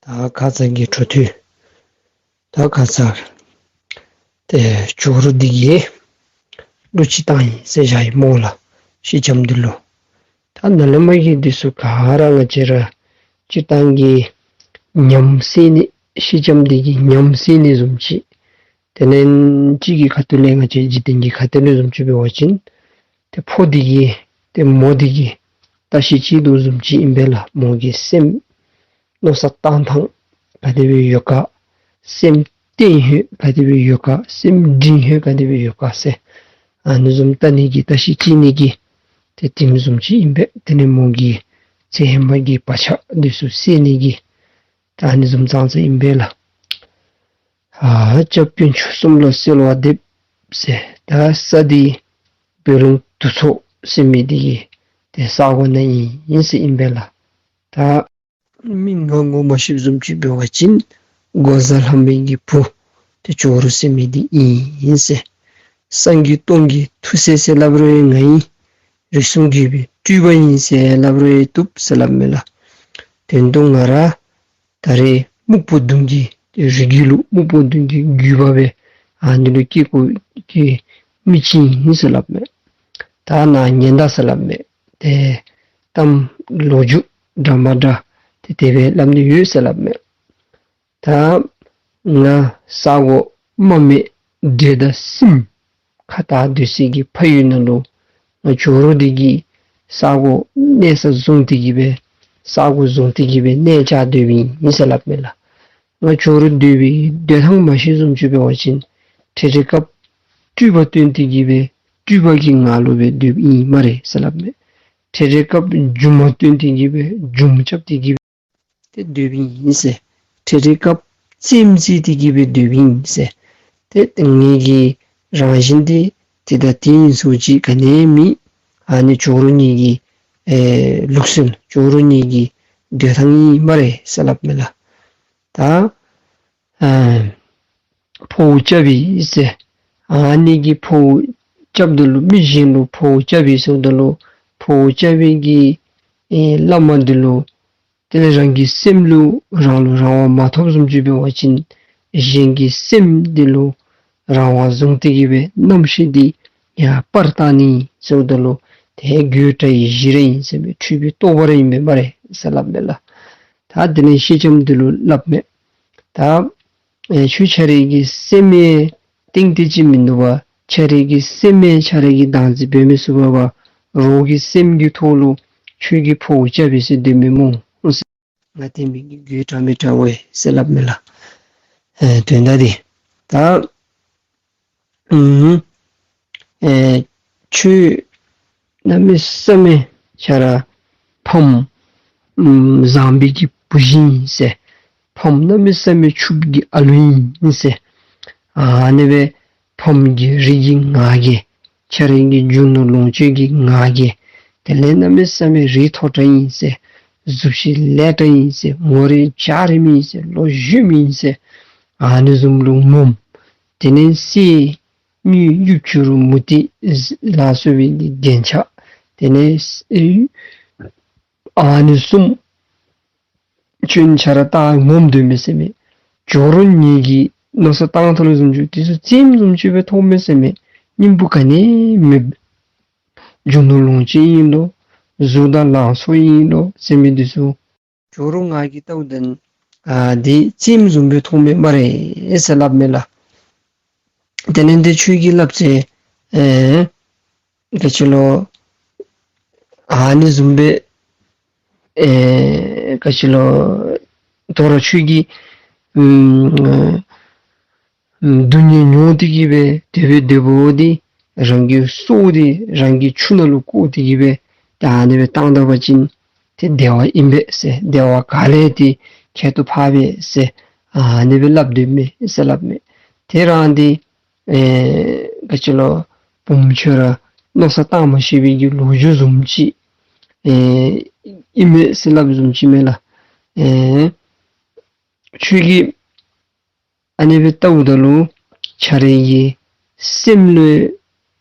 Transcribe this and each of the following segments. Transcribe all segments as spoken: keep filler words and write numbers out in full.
ད་ཁ་ཙ་གི་འཕྲོ་མཐུད། ད་ཁ་ཙ་ཏེ་ཇོ་རུ་འདི་གིས་གླུ་ཅིག་བཏང་ཡི་ཟེར་བཞག་ཡི་སྨོ་ལགས། ཤེལ་ལྕམ་འདི་ལུ། ད་ནཱ་ལས་མར་གྱི་འདི་ཚུ་ག་ར་ང་བཅས་ར་སྤྱིར་བཏང་གི་ཉམས་སད་ནི་ཤེལ་ལྕམ་འདི་གི་ཉམས་སད་ནི་བཟུམ་ཅིག། དེ་ལས་གཅིག་གི་ཁ་ཐུག་ལས་ང་བཅས་འཇིག་རྟེན་གྱི་ཁ་ཐུག་ལས་བཟུམ་ཅིག་འབད་བ་ཅིན་ཏེ་ཕོ་འདི་གིས་ཏེ་མོ་འདི་གི་བརྟག་ཞིབ་ཅིག་དོ་བཟུམ་ཅིག་ཨིན་པས་ལགས། མོ་གི་སེམས་མནོ་བསམ་བཏང་ཐངས་ག་དེ་སྦེ་ཡོད་ག། སེམས་བརྟན་ཧེ་ག་དེ་སྦེ་ཡོད་ག། སེམས་སྒྲིང་ཧེ་ག་དེ་སྦེ་ཡོད་ག་ཟེར། ཨ་ནི་བཟུམ་བལྟ་ནི་གི་བརྟག་ཞིབ་ཅིག་ནི་གི་ཏེ་དེམ་བཟུམ་ཅིག་ཨིན་པས། དེ་ལས་མོ་གི་ཚེ་ཧེ་མ་གི་བག་ཆགས་འདི་ཚུ་སེལ་ནི་གི་ད་ཨ་ནི་བཟུམ་ཙང་ཙང་ཨིན་པས་ལགས། ཨ་སྐྱབས་དཀོན་མཆོག་གསུམ་ལ་གསོལ་བ་འདེབས་ཟེར། ད་ས་འདི་བོད་ལུང་དུར་ཚོགས་ཟེར་མི་འདི་གི་ཏེ་ས་གོ་ནང་ཨིན་ཟེར་ཨིན་པས་ལགས། ད་མི་ང་ངོ་མ་ཤེསཔ་བཟུམ་ཅིག་འབད་བ་ཅིན་འགོག་བཟའ་ལྷ་མོའི་གི་བུ་ཏེ་ཇོ་རུ་ཟེར་མི་འདི་ཨིན་ཟེར། སངས་རྒྱས་སྟོང་གི་ཐུགས་སྲས་ཟེར་སླབ་རུང་ང་ཨིན། རིགས་གསུམ་གྱི་སྤྲུལ་པ་ཨིན་ཟེར་སླབ་རུང་བཏུབ་ཟེར་སླབ་མས་ལགས། དོན་དུ་ང་ར་ད་རེས་སྨུག་པོ་གདོང་གི་རིགས་རྒྱུད་ལུ་སྨུག་པོ་གདོང་གི་རྒྱུད་པ་སྦེ་ཨ་ནི་ལུ་སྐྱེས་སྐྱེས་མི་ཅིག་ཨིན་ཟེར་སླབ་མས། ད་ནཱ་ཉན་ད་ཟེར་སླབ་མས། ཏེ་གཏམ་ལོ་རྒྱུས་འདྲ་མ་འདྲ་ཏེ་དེ་སྦེ་སླབ་ནི་ཡོད་ཟེར་སླབ་མས། ད་ང་ས་གོ་མ་སྨད་འབྲས་དང་སྲིནམ་ཁ་ཐུག་སྡོད་སའི་གི་ཕ་ཡུལ་ནང་ལུ་ང་ཇོ་རུ་འདི་གིས་ས་གོ་གནས་ས་བཟུང་སྟེ་གི་སྦེ་ས་གོ་བཟུང་སྟེ་གི་སྦེ་གནས་བཅའ་སྡོདཔ་ཨིན་ཟེར་སླབ་མས་ལགས། ང་ཇོ་རུ་སྡོད་པའི་སྡོད་ཐངས་མ་ཤེས་བཟུམ་ཅིག་འབད་བ་ཅིན་ཏེ་རེ་སྐབས་སྤྲུལ་པ་སྟོན་ཏེ་གི་སྦེ་སྤྲུལ་པ་གི་ངང་ལུ་སྦེ་སྡོདཔ་ཨིན་སྨ་རེ་ཟེར་སླབ་མས། ཏེ་རེ་སྐབས་སྒྱུ་མ་སྟོན་ཏེ་གི་སྦེ་སྒྱུ་མ་རྐྱབ་སྟེ་གི་སྦེ་ཏེ་སྡོདཔ་ཨིན་ཟེར། ཏེ་རེ་སྐབས་རྩེདམོ་རྩེ་སྟེ་གི་སྦེ་སྡོདཔ་ཨིན་ཟེར། ཏེ་ངེ་གི་རང་བཞིན་འདི་ཏེ་ད་དེ་ཨིན་ཟེར་ཅིག་ག་ནི་མེད། ཨ་ནི་ཇོ་རུ་ངེ་གི་ཨེ་ལུགས་སྲོལ་ཇོ་རུ་ངེ་གི་སྡོད་ཐངས་ཨིན་སྨ་རེ་ཟེར་སླབ་མས་ལགས། ད་ཨ་འཕོཝ་རྐྱབ་པས་ཟེར། ཨ་ནི་གི་འཕོཝ་རྐྱབ་ད་ལུ་མི་གཞན་ལུ་འཕོཝ་རྐྱབ་པས་ཟེརཝ་ད་ལུ་འཕོཝ་རྐྱབ་པའི་གི་ཨེ་བླ་མ་འདི་ལུ་དེ་ལས་རང་གི་སེམས་ལུ་རང་ལུ་རང་དབང་མ་ཐོབ་བཟུམ་ཅིག་འབད་བ་ཅིན་གཞན་གྱི་སེམས་འདི་ལུ་རང་དབང་བཟུང་སྟེ་གི་སྦེ་རྣམ་ཤེས་འདི་ཡར་སྤར་བཏང་ནི་ཟེརཝ་ད་ལུ་ཏེ་དགོད་བྲ་ཡི་གཞི་ར་ཨིན་ཟེར་མས། འཁྲུལ་པའི་རྟོག་པ་ར་ཨིན་པས་སྨ་རེ་ཟེར་སླབ་མས་ལགས། ད་དེ་ལས་ཤེལ་ལྕམ་འདི་ལུ་སླབ་མས། ད་ཨེ་ཁྱོད་ཁྱོད་རའི་གི་སེམས་ཡང་གཏིང་གཏིང་ཅིག་མིན་འདུག་པ། ཁྱོད་རའི་གི་སེམས་ཡང་ཁྱོད་རའི་གི་བདག་འཛིན་འབད་མི་ཚུགས་པས། རོགས་ཀྱི་སེམས་ཀྱི་ཐོག་ལུ་ཁྱོད་ཀྱིས་འཕོཝ་རྐྱབ་པས་ཟེར་སྡོད་མི་སྨོ་ཟེར། ང་དེ་མི་གི་དགོད་བྲ་མི་བྲ་བས་ཟེར་སླབ་མས་ལགས། ཨེ་དོན་དག་འདི་ད་ཨུམ་ཨེ་ཁྱོད་གནམ་མེད་ས་མེད་ཁྱོད་ར་ཕམ་ཨུམ་བཟང་པོའི་གི་བུ་གཞི་ཨིན་ཟེར། ཕམ་གནམ་མེད་ས་མེད་ཕྱུགཔོ་གི་ཨ་ལུ་ཨིན་ཟེར། ཨ་ནི་སྦེ་ཕམ་གི་རིགས་ཀྱི་ང་རྒྱལ་ཁྱོད་རའི་གི་རྒྱུ་ནོར་ལོངས་སྤྱོད་ཀྱི་ང་རྒྱལ་དེ་ལས་གནམ་མེད་ས་མེད་རིགས་མཐོ་དྲགས་ཨིན་ཟེར། གཟུགས་གཞི་ལེགས་དྲགས་ཨིན་ཟེར། ངོ་རིས་འཇའ་རིསམོ་ཨིན་ཟེར། ལོ་གཞོནམ་ཨིན་ཟེར། ཨ་ནི་བཟུམ་ལུ་ངོམ། དེ་ལས་གསེར་དངུལ་གཡུ་བྱུ་རུ་མུ་ཏིག་ལ་སོགས་པའི་གི་རྒྱན་ཆ་དེ་ལས་ཨ་ནི་བཟུམ་ཁྱོད་ཁྱོད་ར་བལྟ་ངོམ་སྡོད་མི་ཟེར་མས། ཇོ་རུ་ངེ་གི་མནོ་བསམ་བཏང་ཐངས་ལུ་བཟུམ་ཅིག་དེ་ཚུ་རྩེདམོ་བཟུམ་ཅིག་སྦེ་མཐོང་མས་ཟེར་མས། སྙིང་པོ་ག་ནི་མེད། རྒྱུ་ནོར་ལོངས་སྤྱོད་ཨིན་ལོ། གཟུགས་དང་ལང་ཚོ་ཨིན་ལོ་ཟེར་མི་འདི་ཚུ་ཇོ་རུ་ང་གིས་བལྟཝ་ད་ཨ་འདི་རྩེདམོ་བཟུམ་སྦེ་མཐོང་མས་སྨ་རེ་ཟེར་སླབ་མས་ལགས། དེ་ལས་འདི་ཁྱོད་ཀྱིས་སླབ་ཚེ་ཨེ་ག་ཅི་ལོ། ཨ་ནི་བཟུམ་སྦེ་ཨེ་ག་ཅི་ལོ། དོ་རུང་ཁྱོད་ཀྱིས་ཨུམ་སྡུག་བསྔལ་མྱོང་སྟེ་གི་སྦེ་དེ་སྦེ་སྡོདཔ་འདི་རང་གི་སྲོག་འདི་རང་གི་ཆུ་ནང་ལུ་བཀོ་སྟེ་གི་སྦེ་ད་ཨ་ནི་སྦེ་བཏང་ད་པ་ཅིན་ཏེ་བདེ་བ་ཨིན་པས་ཟེར། བདེ་བ་ག་ལས་ཏེ་ཁྱད་དུ་འཕགས་པས་ཟེར། ཨ་ནི་སྦེ་སླབ་སྡོད་མས་ཟེར་སླབ་མས། དེ་རང་འདི་ཨེ་ག་ཅི་ལོ། བུམོ་ཁྱོད་ར་མནོ་བསམ་བཏང་མ་ཤེས་པའི་གི་ལོ་རྒྱུས་བཟུམ་ཅིག་ཨེ་ཨིན་མས་ཟེར་སླབ་བཟུམ་ཅིག་མས་ལགས། ཨེ་ཁྱོད་ཀྱིས་ཨ་ནི་སྦེ་བལྟཝ་ད་ལུ་ཁྱོད་རའི་གི་སེམས་ལུ་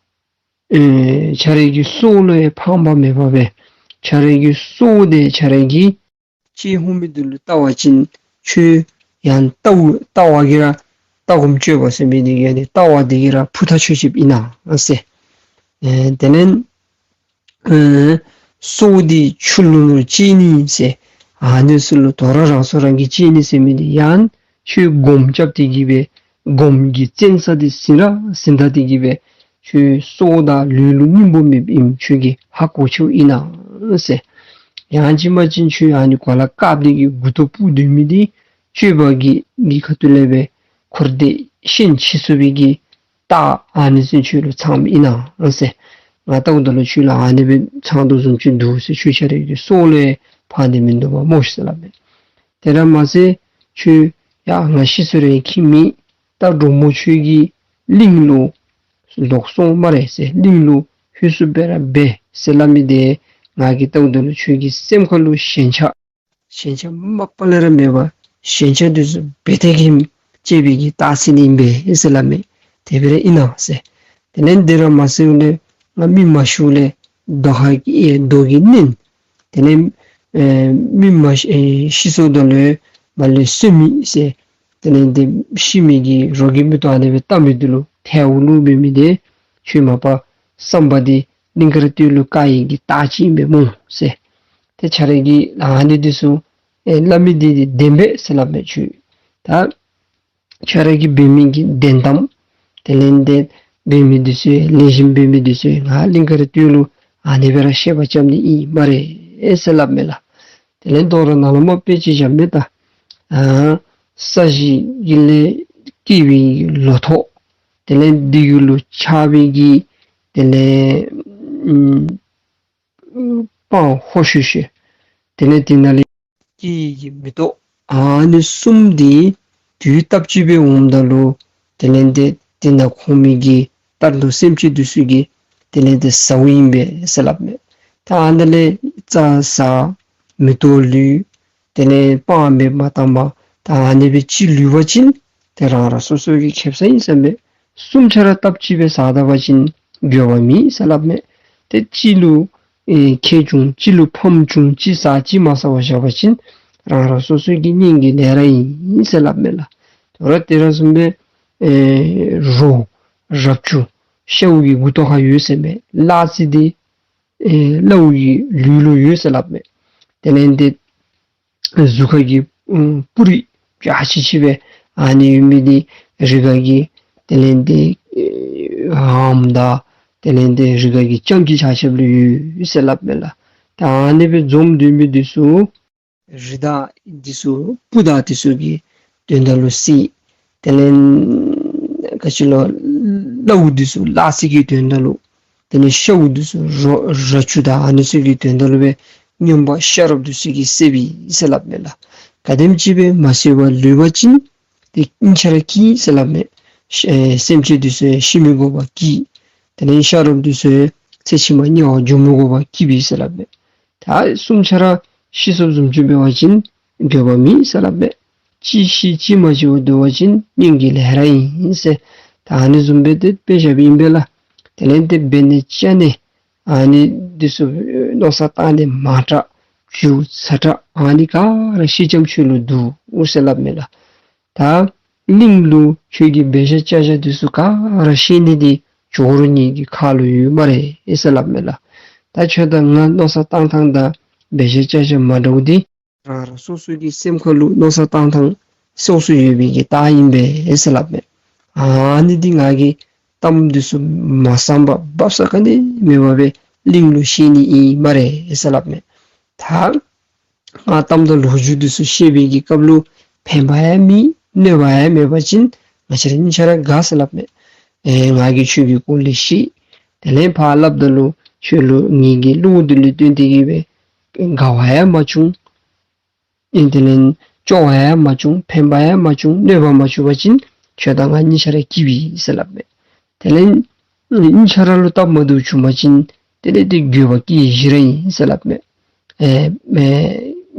ཨེ་ཁྱོད་རའི་གི་སྲོག་ལུ་ཡང་ཕངས་པ་མེད་པར་སྦེ་ཁྱོད་རའི་གི་སྲོག་འདི་ཁྱོད་རའི་གི་ཅིག་ཧུ་མི་འདི་ལུ་བལྟ་བ་ཅིན་ ཁྱོད་ཡང་ལྟ་བ་ལྟ་བ་གིས་ར་ལྟ་སྒོམ་སྤྱོད་པ་ཟེར་མི་འདི་གིས་ཨ་ནི་ལྟ་བ་འདི་གིས་ར་ཕུ་ཐག་ཆོད་ཆོདཔ་ཨིན་ན་ཟེར། ཨེ་དེ་ལས་ཨེ་སྲོག་འདི་ཆུ་ཀླུང་ལུ་སྤྱད་ནི་ཟེར། ཨ་ནི་ཚུ་ལུ་དོ་རུང་རང་སྲོག་རང་གིས་གཅད་ནི་ཟེར་མི་འདི་ཡང་ཁྱོད་སྒོམ་རྐྱབ་སྟེ་གིས་སྦེ་སྒོམ་གྱི་བཙན་ས་འདི་ཟིན་ར་ཟིན་ད་སྟེ་གིས་སྦེ་ཁྱོད་སྲོག་དང་ལུས་ལུ་སྙིང་པོ་མེདཔ་ཨིནམ་ཁྱོད་ཀྱིས་ཧ་གོ་ཆོགཔ་ཨིན་ན་ཟེར། ཡང་ཅིན་མ་ཅིན་ཁྱོད་ཨ་ནི་གོ་ལ་བཀབ་སྟེ་གིས་མགུ་ཏོ་སྤུར་སྡོད་མི་འདི་སྤྱོད་པ་གི་གི་ཁ་ཐུག་ལས་སྦེ་འཁོར་འདས་ཤན་ཕྱེ་ཚུགས་པའི་གི་རྟགས་ཨ་ནི་ཚུ་ཁྱོད་ལུ་ཚངམ་ཨིན་ན་ཟེར། ང་ལྟཝ་ད་ལུ་ཁྱོད་ལུ་ཨ་ནི་སྦེ་ཚང་དོ་བཟུམ་ཅིག་འདུག་ཟེར། ཁྱོད་ཁྱོད་རའི་གི་སྲོག་ལུ་ཕངས་ཏེ་མིན་འདུག་པ་སྨོ་ཟེར་སླབ་མས། དེ་ར་མ་ཚད་ཁྱོད་ཡ་ང་ཤི་སོང་རུང་ཁྱད་མེད། ད་འབྲུག་མོ་ཁྱོད་ཀྱིས་གླིང་ལུ་ལོག་སོང་སྨ་རེ་ཟེར། གླིང་ལུ་ལྷོད་ཚུགསཔ་སྦེ་ར་འབད་ཟེར་སླབ་མི་འདི་ང་གིས་ལྟཝ་ད་ལུ་ཁྱོད་ཀྱི་སེམས་ཁ་ལུ་ཞེན་ཆགས་ཞེན་ཆགས་མ་པ་ལས་ར་མེད་པར་ཞེན་ཆགས་འདི་ཚུ་འབད་དེ་གིས་སྐྱེས་པའི་གི་རྟགས་མཚན་ཨིན་པས་ཟེར་སླབ་མས། དེ་སྦེ་ར་ཨིན་ན་ཟེར། དེ་ལས་འདི་ར་མ་ཚད་ལས་ང་མི་མ་ཤིཝ་ལས་རྡོ་ཁ་གི་ཨེ་རྡོ་གིས་མནན། དེ་ལས་ཨེ་མི་མ་ཤི་ཨེ་ཤི་སོངམ་ད་ལུ་མ་ལས་གསོན་མི་ཟེར། དེ་ལས་འདི་ཤི་མི་གི་རོ་གི་མེ་ཏོག་ཨ་ནི་སྦེ་བཏབ་མི་འདི་ལུ་ཐལཝ་བླུགས་འབད་མི་འདི་ཁྱོད་མ་པ་བསམ་པ་འདི་གླིང་དཀར་སྟོད་ལུ་དཀར་བའི་གི་རྟགས་ཅིག་ཨིན་པས་སྨོ་ཟེར། ཏེ་ཁྱོད་ར་གིས་ཨ་ནི་འདི་ཚུ་ཨེ་སླབ་མི་འདི་འདི་བདེན་པས་ཟེར་སླབ་མས། ཁྱོད་ད་ཁྱོད་ར་གིས་འབད་མི་གི་བདེན་གཏམ་དེ་ལས་འདི་འབད་མི་འདི་ཚུ་ལེགས་ཤོམ་འབད་མི་འདི་ཚུ་ང་གླིང་དཀར་སྟོད་ལུ་ཨ་ནི་སྦེ་ར་བཤད་པ་རྐྱབ་ནི་ཨིན་སྨ་རེ་ཟེར་སླབ་མས་ལགས། དེ་ལས་དོ་རུང་ནཱ་ལུ་མ་དཔེ་ཅིག་བཞག་མས་ད། ཨ་ས་གཞི་གི་ལས་སྐྱེས་པའི་ལོ་ཐོག། དེ་ལས་འདི་གུ་ལུ་ཆགས་པའི་གི་དེ་ལས་ཨམ་སྤང་ཧོ་ཤུ་ཤུ། དེ་ལས་དེ་ནང་ལས་སྐྱེས་ཀྱི་མེ་ཏོག་ཨ་ནི་གསུམ་འདི་དུས་སྟབས་གཅིག་སྦེ་འོངམ་ད་ལུ་དེ་ལས་འདི་དེ་ནང་འཁོད་མི་གི་རྟ་ལུ་སེམས་ཅན་འདི་ཚུ་གིས་དེ་ལས་འདི་ཟཝ་ཨིན་པས་ཟེར་སླབ་མས། ད་ཨ་ནི་ལས་རྩྭ་ཟ་མེ་ཏོག་ལུས། དེ་ལས་སྤང་སྦེ་མ་བཏང་པར་ད་ཨ་ནི་སྦེ་ཅིག་ལུས་པ་ཅིན་དེ་རང་རང་སོ་སོ་གི་ཁེབ་ས་ཨིན་ཟེར་མས། གསུམ་ཆ་ར་སྟབས་གཅིག་སྦེ་ཟ་ད་པ་ཅིན་འགྱོད་པ་མེད་ཟེར་སླབ་མས། ཏེ་གཅིག་ལུ་ཨེ་ཁེ་བྱུང་གཅིག་ལུ་ཕམ་བྱུང་གཅིག་ཟ་གཅིག་མ་ཟ་བར་བཞག་པ་ཅིན་རང་རང་སོ་སོ་གི་གཉེན་གྱི་ལས་ར་ཨིན་ཟེར་སླབ་མས་ལགས། དོ་རུང་དེ་ར་བཟུམ་སྦེ་ཨེ་རོ་རབ་ཆུ་ཤཝ་གི་མགུ་ཏོ་ཁར་ཡོད་ཟེར་མས། གླ་རྩི་འདི་ཨེ་གླཝ་གི་ལུས་ལུ་ཡོད་ཟེར་སླབ་མས། དེ་ལས་འདི་གཟུགས་ཁ་གི་ཨུམ་སྤུ་རིས་འཇའ་ཆི་ཆི་སྦེ་ཨ་ནི་ཡོད་མི་འདི་རི་ཁ་གི་དེ་ལས་འདི་ཨེ་འམ་དང་དེ་ལས་འདི་རི་ཁ་གི་ལྕངམ་གཅིག་ཆ་ཁྱབ་ལུ་ཡོད་ཟེར་སླབ་མས་ལགས། ད་ཨ་ནི་སྦེ་འཛོམས་སྡོད་མི་འདི་ཚུ་རི་དྭགས་འདི་ཚུ་སྤུ་དག་འདི་ཚུ་གི་དོན་དག་ལུ་བསད། དེ་ལས་ག་ཅི་ལོ་གླཝ་འདི་ཚུ་གླ་རྩི་གི་དོན་དག་ལུ། དེ་ལས་ཤཝ་འདི་ཚུ་རོ་རབ་ཆུ་དང་ཨ་ནི་ཚུ་གི་དོན་དག་ལུ་སྦེ་རྔོན་པ་ཤ་རོགསཔ་འདི་ཚུ་གིས་བསད་པས་ཟེར་སླབ་མས་ལགས། ག་དེམ་ཅིག་སྦེ་མ་བསད་པར་ལུས་པ་ཅིན་དེ་གཉིས་ཆ་ར་སྐྱེས་ཟེར་སླབ་མས། ཤ་ཨེ་སེམས་ཅན་འདི་ཚུ་ཡང་ཤི་མི་དགོ་པར་སྐྱེས། དེ་ལས་ཤ་རོགསཔ་འདི་ཚུ་ཡང་ཚེ་ཕྱི་མ་དམྱལ་བར་འགྱོ་མི་དགོ་པར་སྐྱེས་པས་ཟེར་སླབ་མས། ད་གསུམ་ཆ་ར་ཤི་སོངམ་བཟུམ་ཅིག་འབད་བ་ཅིན་འགྱོད་པ་མེད་ཟེར་སླབ་མས། གཅིག་ཤི་གཅིག་མ་ཤི་བར་སྡོད་པ་ཅིན་གཉེན་གྱི་ལས་ར་ཨིན་ཟེར། ད་ཨ་ནི་བཟུམ་སྦེ་དེ་དཔེ་བཞགཔ་ཨིན་པས་ལགས། དེ་ལས་དེ་འབད་ནི་ཅ་ནི་ཨ་ནི་འདི་ཚུ་མནོ་བསམ་བཏང་ནི་མང་དྲགས་རྒྱུ་ཚ་དྲགས་ཨ་ནི་ག་ར་ཤེས་ལྕམ་ཁྱོད་ལུ་འདུག་ཟེར་སླབ་མས་ལགས། ད་གླིང་ལུ་ཁྱོད་ཀྱིས་འབད་བཞག་བཅའ་བཞག་འདི་ཚུ་ག་ར་ཤེས་ནི་འདི་ཇོ་རུ་ངེ་གི་ཁ་ལུ་ཡོད་སྨ་རེ་ཟེར་སླབ་མས་ལགས། ད་ཁྱོད་དང་ང་མནོ་བསམ་བཏང་ཐངས་དང་འབད་བཞག་བཅའ་བཞག་མ་འདྲཝ་འདི་རང་རང་སོ་སོ་གི་སེམས་ཁ་ལུ་མནོ་བསམ་བཏང་ཐངས་སོ་སོ་ཡོད་པའི་གི་རྟགས་ཨིན་པས་ཟེར་སླབ་མས། ཨ་ནི་འདི་ང་གིས་གཏམ་འདི་ཚུ་མ་བསམ་པར་སྦ་གསང་ག་ནི་མེད་པར་སྦེ་གླིང་ལུ་བཤད་ནི་ཨིན་སྨ་རེ་ཟེར་སླབ་མས། ད་ང་གཏམ་དང་ལོ་རྒྱུས་འདི་ཚུ་བཤད་པའི་གི་སྐབས་ལུ་ཕན་པ་ཡང་མེད་གནོད་པ་ཡང་མེད་པ་ཅིན་ང་བཅས་ར་གཉིས་ཆ་ར་དགའ་ཟེར་སླབ་མས། ཨེ་ང་གིས་ཁྱོད་ཀྱི་སྐོར་ལས་བཤད། དེ་ལས་ཕར་སླབ་ད་ལུ་ཁྱོད་ལུ་ངེ་གི་བློ་འདི་ལུ་བརྟེན་ཏེ་གིས་སྦེ་དགའ་བ་ཡང་མ་བྱུང་། ཨིན་དེ་ལས་སྐྱོ་བ་ཡང་མ་བྱུང་ཕན་པ་ཡང་མ་བྱུང་གནོད་པ་མ་བྱུང་པ་ཅིན་ཁྱོད་དང་ང་གཉིས་ཆ་ར་སྐྱིད་པས་ཟེར་སླབ་མས། དེ་ལས་གཉིས་ཆ་ར་ལུ་སྟབས་མ་བདེཝ་བྱུང་པ་ཅིན་དེ་ལས་དེ་འགྱོད་པ་སྐྱེ་བཞི་ར་ཨིན་ཟེར་སླབ་མས། ཨེ་ཨེ་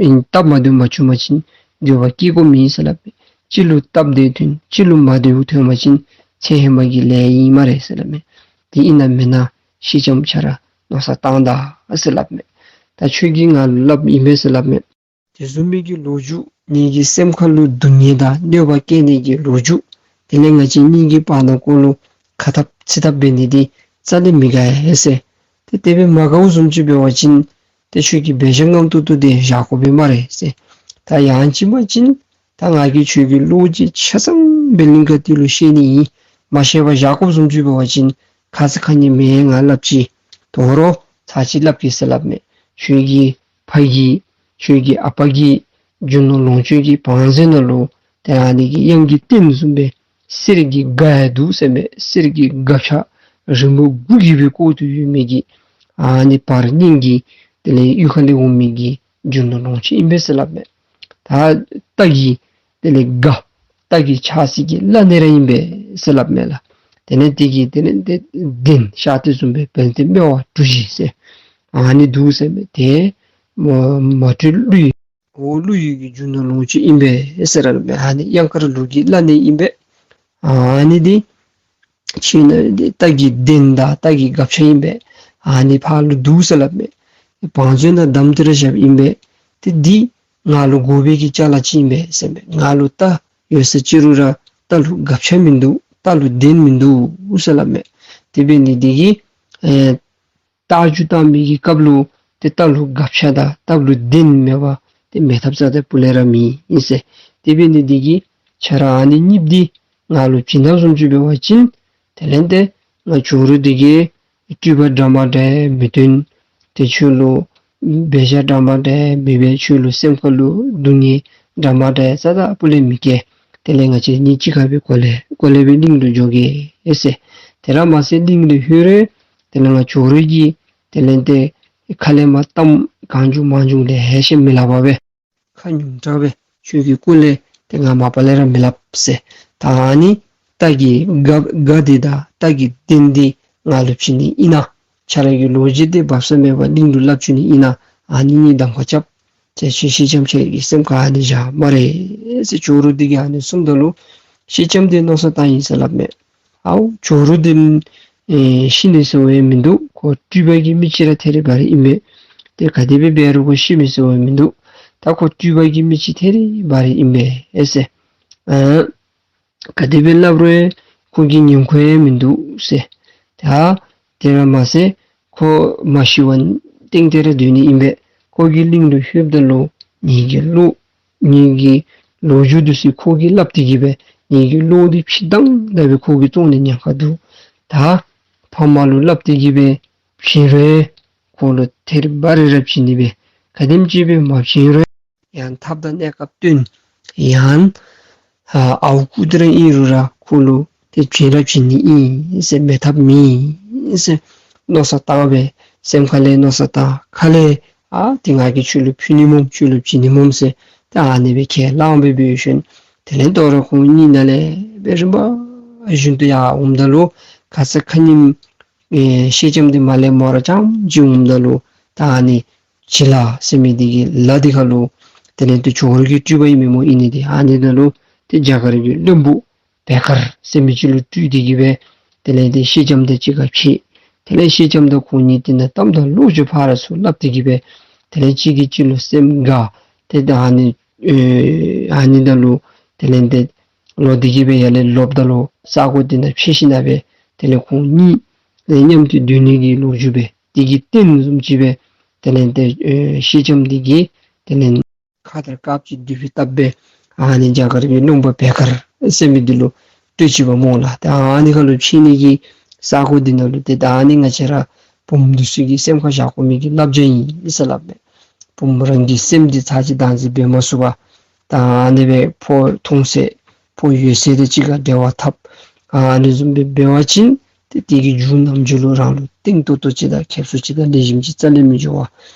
ཨིན་སྟབས་མ་བདེཝ་མ་བྱུང་པ་ཅིན་འགྱོད་པ་སྐྱེ་དགོཔ་མེད་ཟེར་སླབ་མས། གཅིག་ལུ་སྟབས་བདེ་ཐོན་གཅིག་ལུ་མ་བདེཝ་ཐོན་པ་ཅིན་ཚེ་ཧེ་མ་གི་ལས་ཨིན་སྨ་རེ་ཟེར་སླབ་མས། དེ་ཨིན་ན་མེན་ན་ཤེས་ལྕམ་ཁྱོད་ར་མནོ་བསམ་བཏང་ད་ཟེར་སླབ་མས། ད་ཁྱོད་ཀྱིས་ང་ལུ་སླབ་ཨིན་པས་ཟེར་སླབ་མས། དེ་བཟུམ་མའི་གི་ལོ་རྒྱུས་ངེ་གི་སེམས་ཁ་ལུ་སྡུག་བསྔལ་དང་གནོད་པ་བཀལ་ནི་གི་ལོ་རྒྱུས་དེ་ལས་ང་བཅས་གཉིས་ཀྱི་བར་ན་ཀོ་ལུ་ཁ་འཐབ་ཚིག་འཐབ་འབད་ནི་འདི་རྩ་ལས་མི་དགའ་ཡ་ཟེར། ཏེ་དེ་སྦེ་མ་དགའཝ་བཟུམ་ཅིག་འབད་བ་ཅིན་ཏེ་ཁྱོད་ཀྱིས་འབད་བཞག་རྔམ་ཏོག་ཏོ་དེ་བཞག་དགོ་པས་སྨ་རེ་ཟེར། ད་ཡང་ཅིན་མ་ཅིན་ད་ང་གིས་ཁྱོད་ཀྱི་བློ་ཅིག་ཆ་ཚང་སྦེ་གླིང་དཀར་འདི་ལུ་བཤད་ནི་ཨིན། མ་བཤད་པར་བཞག་དགོཔ་བཟུམ་ཅིག་འབད་བ་ཅིན་ཁ་ཙ་ཁ་ཉིནམ་མེན་ང་སླབ་ཅི། དོ་རུང་ཚར་གཅིག་སླབ་གེ་ཟེར་སླབ་མས། ཁྱོད་ཀྱི་ཕ་གི་ཁྱོད་ཀྱི་ཨ་པ་གི་རྒྱུ་ནོར་ལོངས་སྤྱོད་ཀྱི་བང་མཛོད་ནང་ལུ་ཏེ་ཨ་ནི་གི་གཡང་གི་རྟེན་བཟུམ་སྦེ་གསེར་གྱི་སྒ་ཡང་འདུག་ཟེར་མས། གསེར་གྱི་སྒ་ཆས་རིངམོ་དགུ་གིས་སྦེ་བསྐོར་ཏེ་ཡོད་མི་གི་ཨ་ནི་བར་སྙིང་གི་དེ་ལས་གཡུས་ཁ་ལས་འོང་མི་གི་རྒྱུ་ནོར་ལོངས་སྤྱོད་ཨིན་པས་ཟེར་སླབ་མས། ད་རྟ་གི་དེ་ལས་སྒ་རྟ་གི་ཆགས་སའི་གི་བླ་གནས་ར་ཨིན་པས་ཟེར་སླབ་མས་ལགས། དེ་ལས་དེ་གི་དེ་ལས་དེ་གདན་ཤར་དེ་བཟུམ་སྦེ་དཔལ་ལྡན་སྨེ་བ་གྲུ་བཞི་ཟེར་ཨ་ནི་འདུག་ཟེར་མས། དེ་མ་མ་དྲོས་ཀླུ་འོ་ཀླུ་ཡུལ་གྱི་རྒྱུ་ནོར་ལོངས་སྤྱོད་ཨིན་པས་ཟེར་སླབ་མས། ཨ་ནི་གཡང་དཀར་ལུགས་ཀྱི་བླ་གནས་ཨིན་པས། ཨ་ནི་འདི་ཕྱི་ནང་འདི་རྟ་གི་གདན་དང་རྟ་གི་སྒ་ཆས་ཨིན་པས། ཨ་ནི་ཕར་ལུ་འདུག་ཟེར་སླབ་མས། བང་མཛོད་ནང་བསྡམས་ཏེ་ར་བཞགཔ་ཨིན་པས། ཏེ་འདི་ང་ལུ་དགོ་པའི་གི་ཅ་ལ་ཅིག་ཨིན་པས་ཟེར་མས། ང་ལུ་རྟ་ཡོད་ས་ཅི་རུང་ར་རྟ་ལུ་སྒ་ཆས་མིན་འདུག། རྟ་ལུ་གདན་མིན་འདུག་ཟེར་སླབ་མས། དེ་འབད་ནི་འདི་གིས་ཨེ་རྟ་རྒྱུག་བཏང་མི་གི་སྐབས་ལུ་ཏེ་རྟ་ལུ་སྒ་ཆས་དང་རྟ་ལུ་གདན་མེད་པར་ཏེ་མེད་ཐབས་རྩ་དང་སྤུ་ལས་ར་མེད་ཨིན་ཟེར། དེ་འབད་ནི་འདི་གིས་ཁྱེད་ར་ཨ་ནི་གཉིསཔོ་འདི་ང་ལུ་བྱིན་ད་བཟུམ་ཅིག་འབད་བ་ཅིན་དེ་ལས་ཏེ་ང་ཇོ་རུ་འདི་གི་སྤྲུལ་པ་འདྲ་མ་འདྲ་མི་སྟོན། ཏེ་ཁྱོད་ལུ་འབད་བཞག་འདྲ་མ་འདྲ་མི་འབད། ཁྱོད་ལུ་སེམས་ཁ་ལུ་སྡུག་བསྔལ་འདྲ་མ་འདྲ་རྩ་དང་སྤུ་ལས་མི་བཀལ། དེ་ལས་ང་བཅས་གཉིས་གཅིག་ཁར་སྦེ་གོ་ལེ་གོ་ལེ་སྦེ་གླིང་ལུ་འགྱོ་གེ་ཟེར། དེ་ར་མ་ཚད་གླིང་ལུ་ལྷོད་རུང་དེ་ལས་ང་ཇོ་རུ་གིས་དེ་ལས་ཏེ་ཁ་ལས་མར་གཏམ་གང་བྱུང་མང་བྱུང་ལེ་ཤ་མི་སླབ་པར་སྦེ་ཁ་ཉུང་དྲགས་སྦེ་ཁྱོད་ཀྱི་སྐོར་ལས་ཏེ་ང་མ་པ་ལས་ར་མི་སླབ་ཟེར། ད་ཨ་ནི་རྟ་གི་སྒ་སྒ་འདི་དང་རྟ་གི་གདན་འདི་ང་ལུ་བྱིན་ནི་ཨིན་ན། ཁྱེད་ར་གི་ལོ་རྒྱུས་འདི་སྦ་གསང་མེད་པར་གླིང་ལུ་སླབ་བཅུག་ནི་ཨིན་ན། ཨ་ནི་གཉིས་གདམ་ཁ་རྐྱབ། ཏེ་ཁྱོད་སེང་ལྕམ་ཁྱེད་ར་གི་སེམས་ཁར་ཨ་ནི་བཞག་སྨ་རེ་ཟེར་ཇོ་རུ་འདི་གིས་ཨ་ནི་གསུངམ་ད་ལུ་སེང་ལྕམ་འདི་མནོ་བསམ་བཏང་ཡི་ཟེར་སླབ་མས། ཨའུ་ཇོ་རུ་འདི་ཨེ་ཤི་ནི་ཟེར་བ་ཡང་མིན་འདུག། ཁོ་སྤྲུལ་པ་གི་མི་ཅིག་ར་ཐད་རི་བ་རི་ཨིན་པས། ཏེ་ག་དེ་སྦེ་འབད་རུང་ཁོ་ཤི་མི་ཟེར་བ་མིན་འདུག། ད་ཁོ་སྤྲུལ་པ་གི་མི་ཅིག་ཐད་རི་བ་རི་ཨིན་པས་ཨེ་ཟེར། ཨ་ག་དེ་སྦེ་སླབ་རུང་ཁོ་གི་ཉིང་ཁུ་ཡང་མིན་འདུག་ཟེར། ད་དེ་ར་མ་ཚད་ཁོ་མ་ཤི་བར་ཏིང་ཏེ་ར་སྡོད་ནི་ཨིན་པས། ཁོ་གིས་གླིང་ལུ་ལྷོདཔ་ད་ལུ་ངེ་གི་བློ་ངེ་གི་ལོ་རྒྱུས་འདི་ཚུ་ཁོ་གིས་སླབ་སྟེ་གི་སྦེ་ངེ་གི་བློ་འདི་ཕྱི་བཏང་ད་སྦེ་ཁོ་གིས་བཙོང་ནི་ཉེན་ཁ་འདུག། ད་ཕམ་ལུ་སླབ་སྟེ་གི་སྦེ་བྱིན་རུང་ཁོ་ལུ་ཐད་རི་བ་རི་ར་བྱིན་ནི་སྦེ་ག་དེམ་ཅིག་སྦེ་མ་བྱིན་རུང་ཡང་ཐབས་དང་གནས་སྐབས་བསྟུན་ཡང་ཨ་ཨའུ་རྐུ་སྟེ་ར་ཨིན་རུང་ར་ཁོ་ལུ་ཏེ་བྱིན་ར་བྱིན་ནི་ཨིན་ཟེར་མེད་ཐབས་མེད་ཟེར་མནོ་བསམ་བཏང་སྦེ་སེམས་ཁ་ལས་མནོ་བསམ་བཏང་ཁ་ལས་ཨ་ཏེ་ང་གིས་ཁྱོད་ལུ་ཕུལ་ནི་སྨོ་ཁྱོད་ལུ་བྱིན་ནི་སྨོ་ཟེར་ཏེ་ཨ་ནི་སྦེ་ཁས་བླངས་སྦེ་འབད་ཞིནམ་དེ་ལས་དོ་རུང་ཁོང་གཉིས་ནཱ་ལས་སྦེ་རིམ་པ་བཞིན་དུ་ཡར་འོངམ་ད་ལུ་ཁ་ཙ་ཁ་ཉིནམ་ཨེ་སེང་ལྕམ་འདི་མར་ལས་མར་ར་རྐྱངམ་ཅིག་འོངམ་ད་ལུ་ད་ཨ་ནི་བྱི་ལ་ཟེར་མི་འདི་གི་ལ་འདི་ཁ་ལུ་དེ་ལས་ཏེ་ཇོ་རུ་གི་སྤྲུལ་པ་ཨིན་མས་སྨོ། ཨིན་ནི་འདི་ཨ་ནི་ནང་ལུ་ཏེ་རྒྱ་གར་གྱི་བློན་པོ་བེ་ཀར་ཟེར་མི་ཅིག་ལུ་སྤྲུལ་ཏེ་གི་སྦེ་དེ་ལས་ཏེ་སེང་ལྕམ་དང་གཅིག་ཁར་ཕྱད། དེ་ལས་སེང་ལྕམ་དང་ཁོང་གཉིས་དེ་ནང་གཏམ་དང་བློ་ཅིག་ཕར་ཚུར་སླབ་སྟེ་གི་སྦེ་དེ་ལས་གཅིག་གིས་གཅིག་ལུ་སེམས་དགའ། ཏེ་ད་ཨ་ནི་ཨེ་ཨ་ནི་ད་ལུ་དེ་ལས་ཏེ་ལོག་སྟེ་གི་སྦེ་ཡར་ལས་ལོགཔ་ད་ལུ་ས་གོ་འདི་ནང་ཕྱད་ཞིནམ་སྦེ་དེ་ལས་ཁོང་གཉིས་ཨེ་མཉམ་དུ་སྡོད་ནི་གི་ལོ་རྒྱུས་སྦེ་དེ་གི་རྟེན་བཟུམ་ཅིག་སྦེ་དེ་ལས་ཏེ་ཨེ་སེང་ལྕམ་འདི་གིས་དེ་ལས་ཁ་དར་དཀརཔོ་ཅིག་མདུད་པ་བཏབ་སྦེ་ཨ་ནི་རྒྱ་གར་གྱི་བློན་པོ་བེ་ཀར་ཟེར་མི་འདི་ལུ་སྤྲོད་ཅི་པ་སྨོ་ལགས། ཏེ་ཨ་ནི་ཁ་ལུ་ཕྱད་ནི་གི་ས་གོ་འདི་ནང་ལུ་ཏེ་ད་ཨ་ནི་ང་བཅས་ར་བུམོ་འདི་ཚུ་གི་སེམས་ཁར་བཞག་དགོ་མི་གི་བསླབ་བྱ་ཨིན་ཟེར་སླབ་མས། བུམོ་རང་གི་སེམས་འདི་ཚར་གཅིག་བདག་འཛིན་འབད་མ་ཚུགས་པར་ད་ཨ་ནི་སྦེ་ཕོ་མཐོང་ཚད་ཕོ་ཡོད་ཚད་དང་གཅིག་ཁར་འབྲེལ་བ་འཐབ། ཨ་ནི་བཟུམ་སྦེ་འབད་བ་ཅིན་ཏེ་དེ་གི་རྒྱུ་ནམ་རྒྱུན་ལུ་རང་ལུ་གཏིང་ཏོག་ཏོ་ཅིག་དང་ཁེབ་སང་ཅིག་དང་ལེགས་ཤོམ་ཅིག་རྩ་ལས་མི་འགྱོ་བས།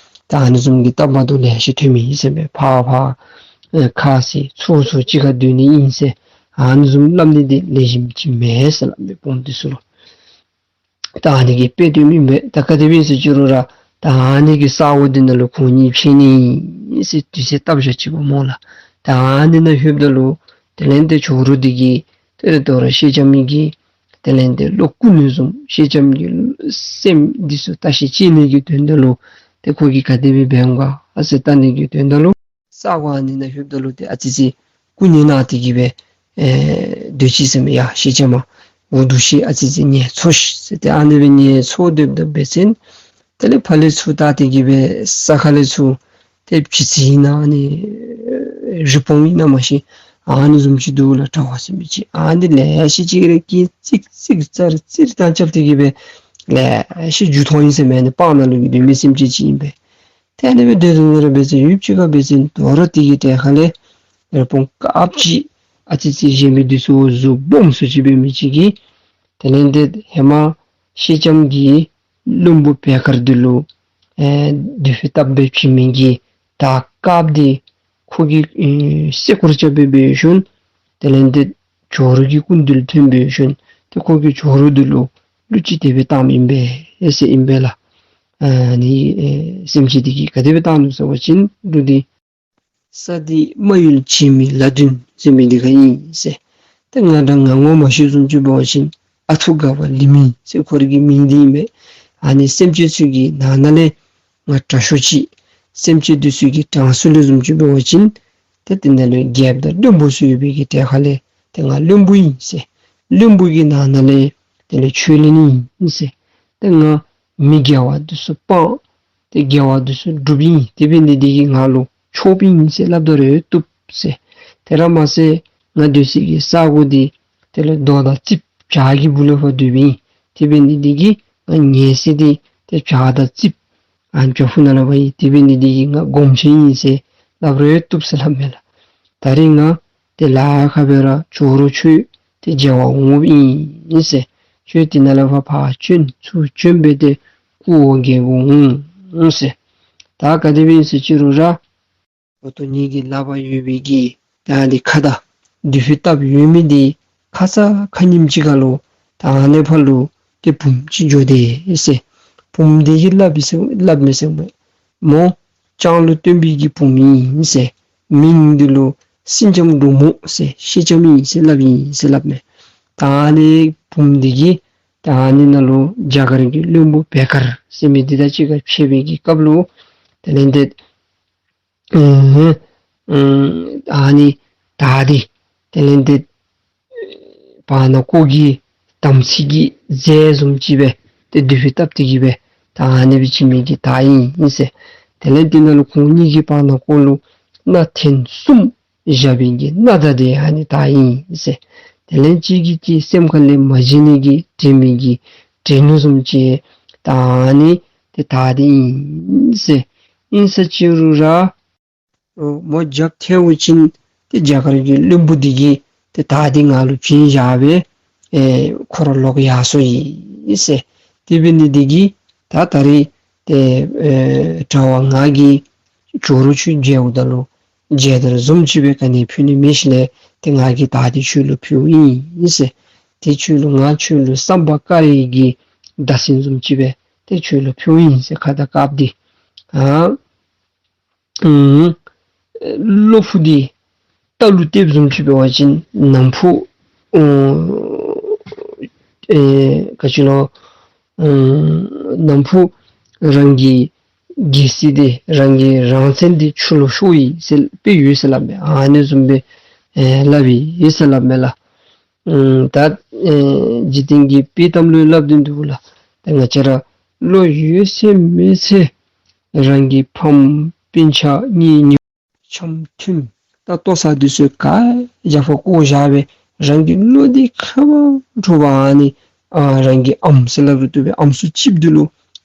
ད་ཨ་ནི་བཟུམ་གྱི་སྟབས་མ་བདེཝ་ལེ་ཤ་ཐོན་མི་ཨིན་ཟེར་མས། ཕར་ཕར་ཨེ་ཁ་བཟེད་ཚུར་ཚུར་གཅིག་ཁར་སྡོད་ནི་ཨིན་ཟེར་ཨ་ནི་བཟུམ་སླབ་ནི་འདི་ལེགས་ཤོམ་ཅིག་མེད་ཟེར་སླབ་མས་བུམོ་འདི་ཚུ་ལུ། ད་ཨ་ནི་གི་དཔེ་སྟོནམ་ཨིན་པས། ད་ག་དེ་སྦེ་ཟེར་ཅི་རུང་ར་ད་ཨ་ནི་གི་ས་གོ་འདི་ནང་ལུ་ཁོང་གཉིས་ཕྱད་ནི་ཨིན་ཟེར་དུས་ཚོད་བཏབ་བཞག་ཅི་པ་སྨོ་ལགས། ད་ཨ་ནི་ནང་ལྷོདཔ་ད་ལུ་དེ་ལས་ཏེ་ཇོ་རུ་འདི་གིས་དེ་ལས་དོ་རུང་སེང་ལྕམ་གྱི་དེ་ལས་ཏེ་བློ་བཀུག་ནི་བཟུམ་སེང་ལྕམ་གྱི་སེམས་འདི་ཚུ་བརྟག་ཞིབ་བྱེད་ནི་གི་དོན་དག་ལུ་ཏེ་ཁོ་གིས་ག་དེ་སྦེ་འབད་འོང་ག་ཨ་ཟེར་བལྟ་ནི་གི་དོན་དག་ལུ་ རྩ་གུ་ཨ་ནི་ནང་ལྷོདཔ་ད་ལུ་ཏེ་ཨ་ཙི་ཅིག་སྐུ་མཉེལ་གནང་སྟེ་གི་སྦེ་ཨེ་སྡོད་ཅི་ཟེར་མས། ཡ་སེང་ལྕམ་མ་འུ་སྡུག་ཤོས་ཨ་ཙི་ཅིག་མཉེལ་འཚོ་ཤིག་ཟེར། ཏེ་ཨ་ནི་སྦེ་མཉེལ་འཚོ་སྡོདཔ་ད་འབད་བ་ཅིན་དེ་ལས་ཕར་ལས་ཚུར་བལྟ་སྟེ་གི་སྦེ་ས་ཁ་ལས་ཚུར་ཏེ་བྱི་ཙི་ཨིན་ན་ཨ་ནི་རི་བོང་ཨིན་ན་མ་ཤེས། ཨ་ནི་བཟུམ་ཅིག་འདུག་ལགས། དྲ་བ་ཟེར་མི་ཅིག་ཨ་ནི་ལེ་ཤ་ཅིག་ར་སྐད་ཙིག་ཙིག་ཙར་ཙིར་བཏང་རྐྱབ་སྟེ་གི་སྦེ་ལེ་ཤ་རྒྱུག་འཐོན་ཡི་ཟེར་མས། ཨ་ནི་སྤང་ནང་ལུ་གི་སྡོད་མི་སེམས་ཅན་ཅིག་ཨིན་པས། ཏེ་ཨ་ནི་སྦེ་སྡོད་དེ་ནི་ར་འབད་བ་ཅིན་ཡུདཔ་ཅིག་ཁར་འབད་བ་ཅིན་དོ་རུང་དེ་གི་གྲལ་ཁ་ལས་རི་བོང་དཀརཔོ་ཅིག་ཨ་ཙི་ཅིག་ཞན་མི་འདི་ཚུ་གཟུགས་སྦོམ་སུ་ཅིག་འབད་མི་ཅིག་གིས་དེ་ལས་ཏེ་ཧེ་མ་སེང་ལྕམ་གྱི་བློན་པོ་བེ་དཀར་འདི་ལུ་ཨེ་དུ་ཕི་བཏབ་སྦེ་བྱིན་མི་གི་དར་དཀརཔོ་འདི་ཁོ་གིས་ཨེ་བསད་སྐོར་རྐྱབ་སྦེ་འབད་ཞིནམ་དེ་ལས་ཏེ་ཇོ་རུ་གི་སྐུ་མདུན་ལུ་ཐོན་འབད་ཞིནམ་ཏེ་ཁོ་གིས་ཇོ་རུ་འདི་ལུ་གླུ་ཅིག་དེ་སྦེ་བཏངམ་ཨིན་པས་ཟེར་ཨིན་པས་ལགས། ཨ་ནི་ཨེ་སེམས་ཅན་འདི་གིས་ག་དེ་སྦེ་བཏང་ནུག་ཟེར་བ་ཅིན་གླུ་འདི། ས་འདི་རྨ་ཡུལ་བྱེ་མའི་ལ་བདུན་ཟེར་མི་འདི་ཁར་ཨིན་ཟེར། ཏེ་ང་འདྲ་ང་ངོ་མ་ཤེས་བཟུམ་ཅིག་འབད་བ་ཅིན་ཨ་ཐུ་དགའ་བ་ལི་མི་ཟེར་ཁོ་རའི་གི་མིང་འདི་ཨིན་པས། ཨ་ནི་སེམས་ཅན་ཚུ་གི་ནང་ན་ལས་ང་དྲག་ཤོས་ཅིག། སེམས་ཅན་འདི་ཚུ་གི་གྲངས་སུ་ལུ་བཟུམ་ཅིག་འབད་བ་ཅིན་ཏེ་དེ་ནང་ལུ་རྒྱལཔོ་དང་བློན་པོ་ཚུ་ཡོད་པའི་གི་གྲལ་ཁ་ལས་ཏེ་ང་བློན་པོ་ཨིན་ཟེར། བློན་པོ་གི་ནང་ན་ལས་དེ་ལས་ཆོས་གླིང་ཨིན་ཟེར། ཏེ་ང་མི་དགེ་བ་འདི་ཚུ་སྤང་ཏེ་དགེ་བ་འདི་ཚུ་སྒྲུབ་ཨིན། དེ་འབད་ནི་འདི་གིས་ང་ལུ་ཆོསཔ་ཨིན་ཟེར་སླབ་ད་རུང་བཏུབ་ཟེར། དེ་ར་མ་ཚད་ང་སྡོད་སའི་གི་ས་གོ་འདི་དེ་ལས་རྡོ་དང་རྩིགཔ་བྱག་གི་སྦུག་ལས་ཕར་སྡོདཔ་ཨིན། དེ་འབད་ནི་འདི་གིས་ང་ཉལ་ས་འདི་ཏེ་བྱག་དང་རྩིགཔ་ཨ་བྱག་ཕུག་ནང་ལུ་ཕར་ཨིན། དེ་འབད་ནི་འདི་གིས་ང་སྒོམ་ཆེན་ཨིན་ཟེར་སླབ་རུང་བཏུབ་ཟེར་སླབ་མས་ལགས། ད་རིས་ང་ཏེ་ལཱ་ཁག་སྦེ་ར་ཇོ་རུ་ཁྱོད་ཏེ་མཇལ་བར་འོངམ་ཨིན་ཟེར། ཁྱོད་དེ་ནང་ལས་ཕར་ཕར་བྱོན་ཚུར་བྱོན་སྦེ་ཏེ་སྐུ་འོ་བརྒྱལ་དགོ་འོང་ཟེར། ད་ག་དེ་སྦེ་ཨིན་ཟེར་ཅི་རུང་ར་ཨོ་ཐུ་ངེ་གི་ལག་པར་ཡོད་པའི་གི་ད་འདི་ཁ་དར་དུ་ཕི་བཏབ་ཡོད་མི་འདི་ཁ་ཙ་ཁ་ཉིནམ་ཅིག་ཁར་ལུ་ད་ཨ་ནི་ཕར་ལུ་ཏེ་བུམོ་ཅིག་འགྱོ་དེས་ཟེར། བུམོ་འདི་གིས་སླབ་ཡི་ཟེར་སླབ་མས་ཟེར་མས། མོ་སྤྱང་ལུ་སྟོན་པའི་གི་བུམོ་ཨིན་ཟེར། མིང་འདི་ལུ་སེང་ལྕམ་འབྲུག་མོ་ཟེར་སེང་ལྕམ་ཨིན་ཟེར་སླབ་ཨིན་ཟེར་སླབ་མས། ད་ཨ་ནི་བུམོ་འདི་གིས་ད་ཨ་ནི་ནང་ལུ་རྒྱ་གར་གྱི་བློན་པོ་བེ་དཀར་ཟེར་མི་འདི་དང་གཅིག་ཁར་ཕྱད་པའི་གི་སྐབས་ལུ་དེ་ལས་ཏེ་ཨེ་ཨེ་ཨ་ནི་དར་འདི་དེ་ལས་ཏེ་བར་ན་ཀོ་གི་དམ་ཚིག་གི་རྫས་བཟུམ་ཅིག་སྦེ་ཏེ་དུ་ཕི་བཏབ་སྟེ་གི་སྦེ་ད་ཨ་ནི་སྦེ་བྱིན་མི་གི་དར་ཨིན་ཟེར། དེ་ལས་ཏེ་ནང་ལུ་ཁོང་གཉིས་ཀྱི་བར་ན་ཀོ་ལུ་སྣ་ཐེངས་གསུམ་བཞག་པའི་གི་སྣ་དར་འདི་ཨ་ནི་དར་ཨིན་ཟེར། དེ་ལས་གཅིག་གིས་གཅིག་སེམས་ཁ་ལས་མ་བརྗེད་ནི་གི་དྲན་མི་གི་དྲན་ནུ་བཟུམ་ཅིག་ད་ཨ་ནི་ཏེ་དར་འདི་ཨིན་ཟེར། ཨིན་ཟེར་ཅི་རུང་ར་ཨོ་མོ་རྒྱབ་ཐལཝ་ཅིན་ཏེ་རྒྱ་གར་གྱི་བློན་པོ་འདི་གིས་ཏེ་དར་འདི་ང་ལུ་བྱིན་བཞག་སྦེ་ཨེ་ཁོ་ར་ལོག་ཡར་སོང་ཡི་ཟེར། དེ་འབད་ནི་འདི་གིས་ད་ད་རིས་ཏེ་ཨེ་དྲ་བ་ང་གིས་ཇོ་རུ་ཁྱོད་མཇལཝ་ད་ལུ་མཇལ་དར་བཟུམ་ཅིག་སྦེ་ག་ནི་ཕུལ་ནི་མེད་ཞིནམ་ལས་ཏེ་ང་གིས་དར་འདི་ཁྱོད་ལུ་ཕུལཝ་ཨིན་ཟེར། ཏེ་ཁྱོད་ལུ་ང་ཁྱོད་ལུ་བསམ་པ་དཀར་ཡི་གི་བརྡ་མཚོན་བཟུམ་ཅིག་སྦེ་ཏེ་ཁྱོད་ལུ་ཕུལཝ་ཨིན་ཟེར། ཁ་དར་དཀརཔོ་འདི་ཨ་ཨུམ་བློ་ཕུག་འདི་རྟ་ལུ་གཏདཔ་བཟུམ་ཅིག་འབད་བ་ཅིན་ནམ་ཕུགས་ཨོ་ཨེ་ག་ཅི་ལོ་ཨུམ་ནམ་ཕུགས་རང་གི་རྒྱལ་སྲིད་འདི་རང་གི་རང་བཙན་འདི་ཆུ་ལུ་ཤོར་ཡི་ཟེར་དཔེ་ཡོད་ཟེར་སླབ་མས། ཨ་ནི་བཟུམ་སྦེ་ཨེ་སླབ་ཨིན་ཟེར་སླབ་མས་ལགས། ཨུམ་ད་ཨེ་འཇིག་རྟེན་གྱི་དཔྱེ་གཏམ་ལུ་སླབ་སྟེ་འདུག་ལགས། ད་ང་བཅས་ར་བློ་ཡོད་ཚད་མེད་ཚད་རང་གི་ཕམ་སྤུན་ཆ་གཉེན་ཉེ་འཆམ་མཐུན་ད་ལྟོ་ཚང་འདི་ཚུ་ག་རྒྱབ་ཁར་བཀོ་བཞག་སྦེ་རང་གི་བློ་འདི་ཁ་མ་འཕྲོག་པར་ཨ་ནི་ཨ་རང་གི་ཨམ་ཟེར་སླབ་རུང་བཏུབ་པས། ཨམ་སྲུ་གཅིགཔོ་འདི་ལུ་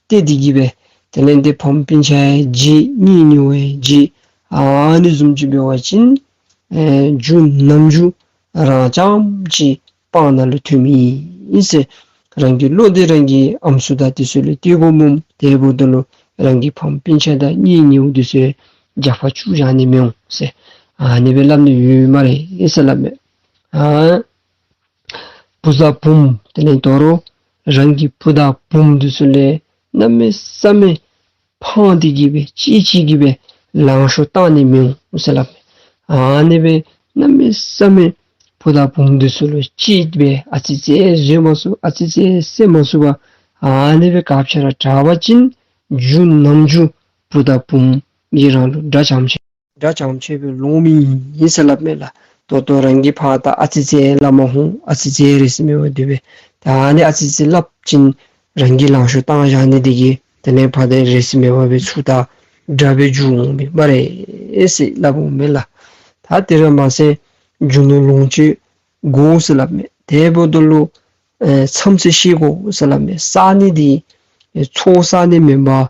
གཏད་དེ་གི་སྦེ་དེ་ལས་ཏེ་ཕམ་སྤུན་ཆ་ཡང་བརྗེད་གཉེན་ཉེ་བོ་ཡང་བརྗེད། ཨ་ནི་བཟུམ་ཅིག་འབད་བ་ཅིན་ཨེ་རྒྱུ་ནམ་རྒྱུན་རང་རྐྱངམ་གཅིག་སྤང་ནང་ལུ་ཐོནམ་ཨིན་ཟེར། རང་གི་བློ་འདི་རང་གི་ཨམ་སྲུ་དང་འདི་ཚུ་ལུ་གཏད་དགོཔ་སྨོ། དེ་འབདཝ་ད་ལུ་རང་གི་ཕམ་སྤུན་ཆ་དང་གཉེན་ཉེ་བོ་འདི་ཚུ་རྒྱབ་ཁར་བཅུག་བཞག་ནི་མི་འོང་ཟེར་ཨ་ནི་སྦེ་སླབ་ནི་ཡོད་སྨ་རེ་ཟེར་སླབ་མས། ཨ་བུ་དང་བུམོ་དེ་ལས་དོ་རུང་རང་གི་བུ་དང་བུམོ་འདི་ཚུ་ལས་གནམ་མེད་ས་མེད་ཕངས་ཏེ་གི་སྦེ་གཅེས་གཅེས་ཀྱི་སྦེ་ལང་ཤོར་བཏང་ནི་མི་འོང་ཟེར་སླབ་མས། ཨ་ནི་སྦེ་གནམ་མེད་ས་མེད་བུ་དང་བུམོ་འདི་ཚུ་ལུ་གཅེས་སྦེ་ཨ་ཙི་ཙི་བཟོད་མ་ཚུགས་ཨ་ཙི་ཙི་བསད་མ་ཚུགས་པར་ཨ་ནི་སྦེ་ག་ཅི་ར་དྲག་པ་ཅིན་རྒྱུ་ནམ་རྒྱུན་བུ་དང་བུམོ་གིས་རང་ལུ་དགྲ་བྱམས་ཆེ་ དགྲ་བྱམས་ཆེ་སྦེ་ལོང་མི་ཨིན་ཟེར་སླབ་མས་ལགས། ད་ལྟོ་རང་གིས་ཕར་ད་ཨ་ཙི་ཙི་སླབ་མ་ཧོང་། ཨ་ཙི་ཙི་རེ་སི་མེད་པར་སྡོད་པས། ད་ཨ་ནི་ཨ་ཙི་ཙི་སླབ་ཅིན་རང་གིས་ལང་ཤོར་བཏང་བཞག་ནི་དེ་གིས་དེ་ལས་ཕར་དེ་རེ་སི་མེད་པར་སྦེ་ཚུར་ད་དགྲ་སྦེ་འགྱུར་འོང་མི་སྨ་རེ་ཟེར་སླབ་འོང་མས་ལགས། ད་དེ་ར་མ་ཚད་རྒྱུ་ནོར་ལོངས་སྤྱོད་དགོ་ཟེར་སླབ་མས། དེ་འབདཝ་ད་ལུ་ཨེ་མཚམས་ཚད་ཤེས་དགོ་ཟེར་སླབ་མས། བསག་ནི་འདི་ཨེ་ཚོགས་བསག་ནི་མེན་པར་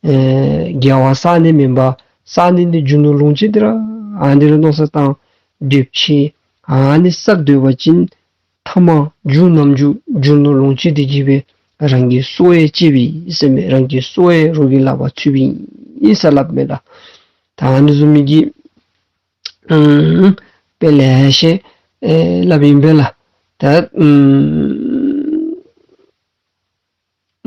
ཨེ་དགེ་བ་བསག་ནི་མེན་པར་བསག་ནི་འདི་རྒྱུ་ནོར་ལོངས་སྤྱོད་འདི་ར་ཨ་ནི་ལུ་མནོ་བསམ་བཏང་སྡོད་ཅི། ཨ་ནི་བསག་སྡོད་པ་ཅིན་ཐ་མ་མཇུག་ནམ་མཇུག་རྒྱུ་ནོར་ལོངས་སྤྱོད་འདི་གིས་སྦེ་རང་གི་སྲོག་ཡང་གཅོད་པའི་ཨིན་ཟེར་མས། རང་གི་སྲོག་ཡང་རོགས་ཀྱི་ལག་པར་ཚུད་པའི་ཨིན་ཟེར་སླབ་མས་ལགས། ད་ཨ་ནི་བཟུམ་མའི་གི་ཨམ་དཔེ་ལེ་ཤ་ཨེ་སླབ་ཨིན་པས་ལགས། ད་ཨམ་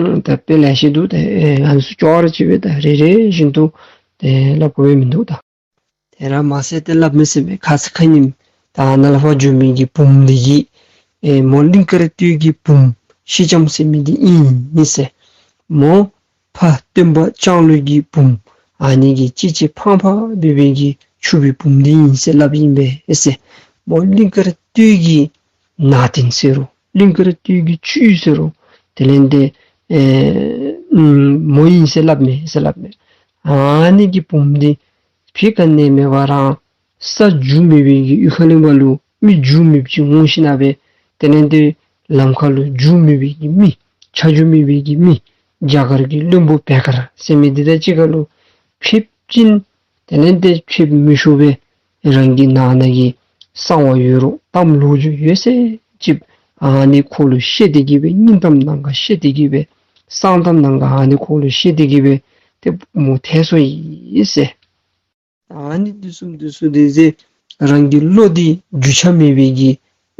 ཨམ་ད་དཔེ་ལེ་ཤ་འདུག། ད་ཨེ་ཨ་ནི་ཚུ་ཅོག་ར་གཅིག་སྦེ་ད་རེ་རེ་བཞིན་དུ་ཏེ་སླབ་དགོ་པའི་མིན་འདུག། ད་དེ་ར་མ་ཚད་ཏེ་སླབ་མི་ཟེར་མས། ཁ་ཙ་ཁ་ཉིནམ་ད་ནཱ་ལས་ཕར་འགྱོ་མི་གི་བུམོ་འདི་གིས་ཨེ་མོ་གླིང་དཀར་སྟོད་ཀྱི་བུམོ་སེང་ལྕམ་ཟེར་མི་འདི་ཨིན་ཨིན་ཟེར། མོ་ཕ་སྟོན་པ་ལྕང་ལོ་གི་བུམོ་ཨ་ནི་གི་ལྕེ་ལྕེ་ཕངས་ཕངས་སྦེ་སྦེ་གི་ཕྱུག་པའི་བུམོ་འདི་ཨིན་ཟེར་སླབ་ཨིན་པས་ཟེར། མོ་གླིང་དཀར་སྟོད་ཀྱི་ནང་རྟེན་ཟེར་རུང་གླིང་དཀར་སྟོད་ཀྱི་བཅུད་ཟེར་རུང་དེ་ལས་ཏེ་ཨེ་ཨམ་མོ་ཨིན་ཟེར་སླབ་མས་ཟེར་སླབ་མས། ཨ་ནི་གི་བུམོ་འདི་ཕྱི་ཁ་ནས་མེད་པར་རང་ས་རྒྱུས་མེད་པའི་གི་གཡུས་ཁ་གླིང་པ་ལུ་མི་རྒྱུས་མེདཔ་ཅིག་འོང་ཞིན་ན་སྦེ་དེ་ལས་ཏེ་ལམ་ཁ་ལུ་རྒྱུས་མེད་པའི་གི་མི་ཆ་རྒྱུས་མེད་པའི་གི་མི་རྒྱ་གར་གྱི་བློན་པོ་བེ་ཀར་ཟེར་མི་འདི་དང་གཅིག་ཁར་ལུ་ཕེབས་ཅིན་དེ་ལས་ཏེ་ཕེབས་མི་ཆོག་པའི་རང་གི་ནང་ན་གི་གསང་བ་ཡོད་རུང་གཏམ་ལོ་རྒྱུས་ཡོད་ཚད་ཅིག་ཨ་ནི་ཁོ་ལུ་བཤད་དེ་གི་སྦེ་སྙིང་གཏམ་ནང་ཁར་བཤད་དེ་གི་སྦེ་གསང་གཏམ་ནང་ཁར་ཨ་ནི་ཁོ་ལུ་བཤད་དེ་གི་སྦེ་ཏེ་མོ་ཐར་སོ་ཡི་ཟེར། ཨ་ནི་འདི་ཚུ་འདི་ཚུ་འདི་ཟེར་རང་གི་བློ་འདི་རྒྱུས་ཆ་མེད་པའི་གི་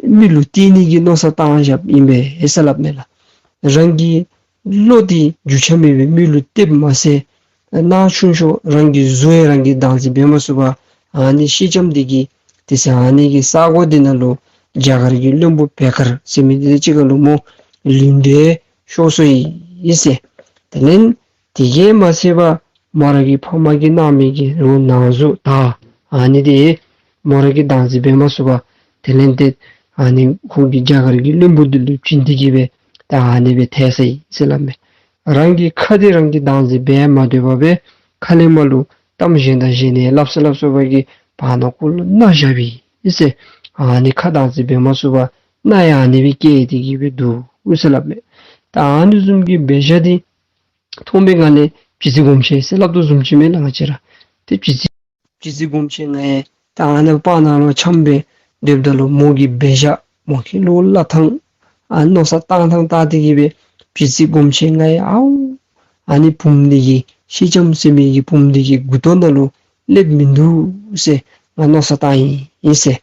མི་ལུ་གཏད་ནི་གི་མནོ་བསམ་བཏང་བཞགཔ་ཨིན་པས་ཟེར་སླབ་མས་ལགས། རང་གི་བློ་འདི་རྒྱུས་ཆ་མེད་པའི་མི་ལུ་གཏདཔ་མ་ཚད་ནང་ཆུང་ཤོས་རང་གི་གཟུགས་ཡང་རང་གིས་བདག་འཛིན་འབད་མ་ཚུགས་པར་ཨ་ནི་སེང་ལྕམ་འདི་གིས་དེ་ཚེ་ཨ་ནི་གི་ས་གོ་འདི་ནང་ལུ་རྒྱ་གར་གྱི་བློན་པོ་བེ་ཀར་ཟེར་མི་འདི་དང་གཅིག་ཁར་ལུ་མོ་ལུས་འབྲེལ་ཤོར་སོ་ཡི་ཟེར། དེ་ལས་དེ་གིས་མ་ཚད་པར་མོ་ར་གི་ཕ་མ་གིས་གནང་མི་གི་རོགས་ནང་གཟུགས་དང་ཨ་ནི་འདི་མོ་ར་གིས་བདག་འཛིན་འབད་མ་ཚུགས་པར་དེ་ལས་ཏེ་ཨ་ནི་ཁོ་གིས་རྒྱ་གར་གྱི་བློན་པོ་འདི་ལུ་བྱིན་ཏེ་གི་སྦེ་ད་ཨ་ནི་སྦེ་ཐར་སོ་ཡི་ཟེར་སླབ་མས། རང་གི་ཁ་འདི་རང་གིས་བདག་འཛིན་འབད་མ་སྡོད་པར་སྦེ་ཁ་ལས་མར་ལུ་གཏམ་གཞན་དང་གཞན་ནས་སླབ་སོ་སླབ་སོ་བ་གི་བར་ན་ཁོ་ལུ་མནའ་བཞག་པའི་ཨིན་ཟེར། ཨ་ནི་ཁ་བདག་འཛིན་འབད་མ་ཚུགས་པར་མནའ་ཡང་ཨ་ནི་སྦེ་བསྐྱལ་ཏེ་གི་སྦེ་འདུག་ཟེར་སླབ་མས། ད་ཨ་ནི་བཟུམ་གྱི་འབད་བཞག་འདི་མཐོང་པའི་སྒང་ལས་བྱི་ཙི་སྒོམ་ཆེན་ཟེར་སླབ་དོ་བཟུམ་ཅིག་མས་ལགས་ང་བཅས་ར། ཏེ་བྱི་ཙི་བྱི་ཙི་སྒོམ་ཆེན་ང་ཡང་ད་ཨ་ནི་སྤང་ནང་ལུ་འཁྱམས་སྦེ་སྡོདཔ་ད་ལུ་མོ་གི་འབད་བཞག་མོ་གི་ལོག་སླབ་ཐངས་ཨ་མནོ་བསམ་བཏང་ཐངས་བལྟ་སྟེ་གི་སྦེ་བྱི་ཙི་སྒོམ་ཆེན་ང་ཡང་ཨའོ་ཨ་ནི་བུམོ་འདི་གི་སེང་ལྕམ་ཟེར་མི་གི་བུམོ་འདི་གི་མགུ་ཏོ་ནང་ལུ་སླེབས་མིན་འདུག་ཟེར་ང་མནོ་བསམ་བཏང་ཡི་ཨིན་ཟེར།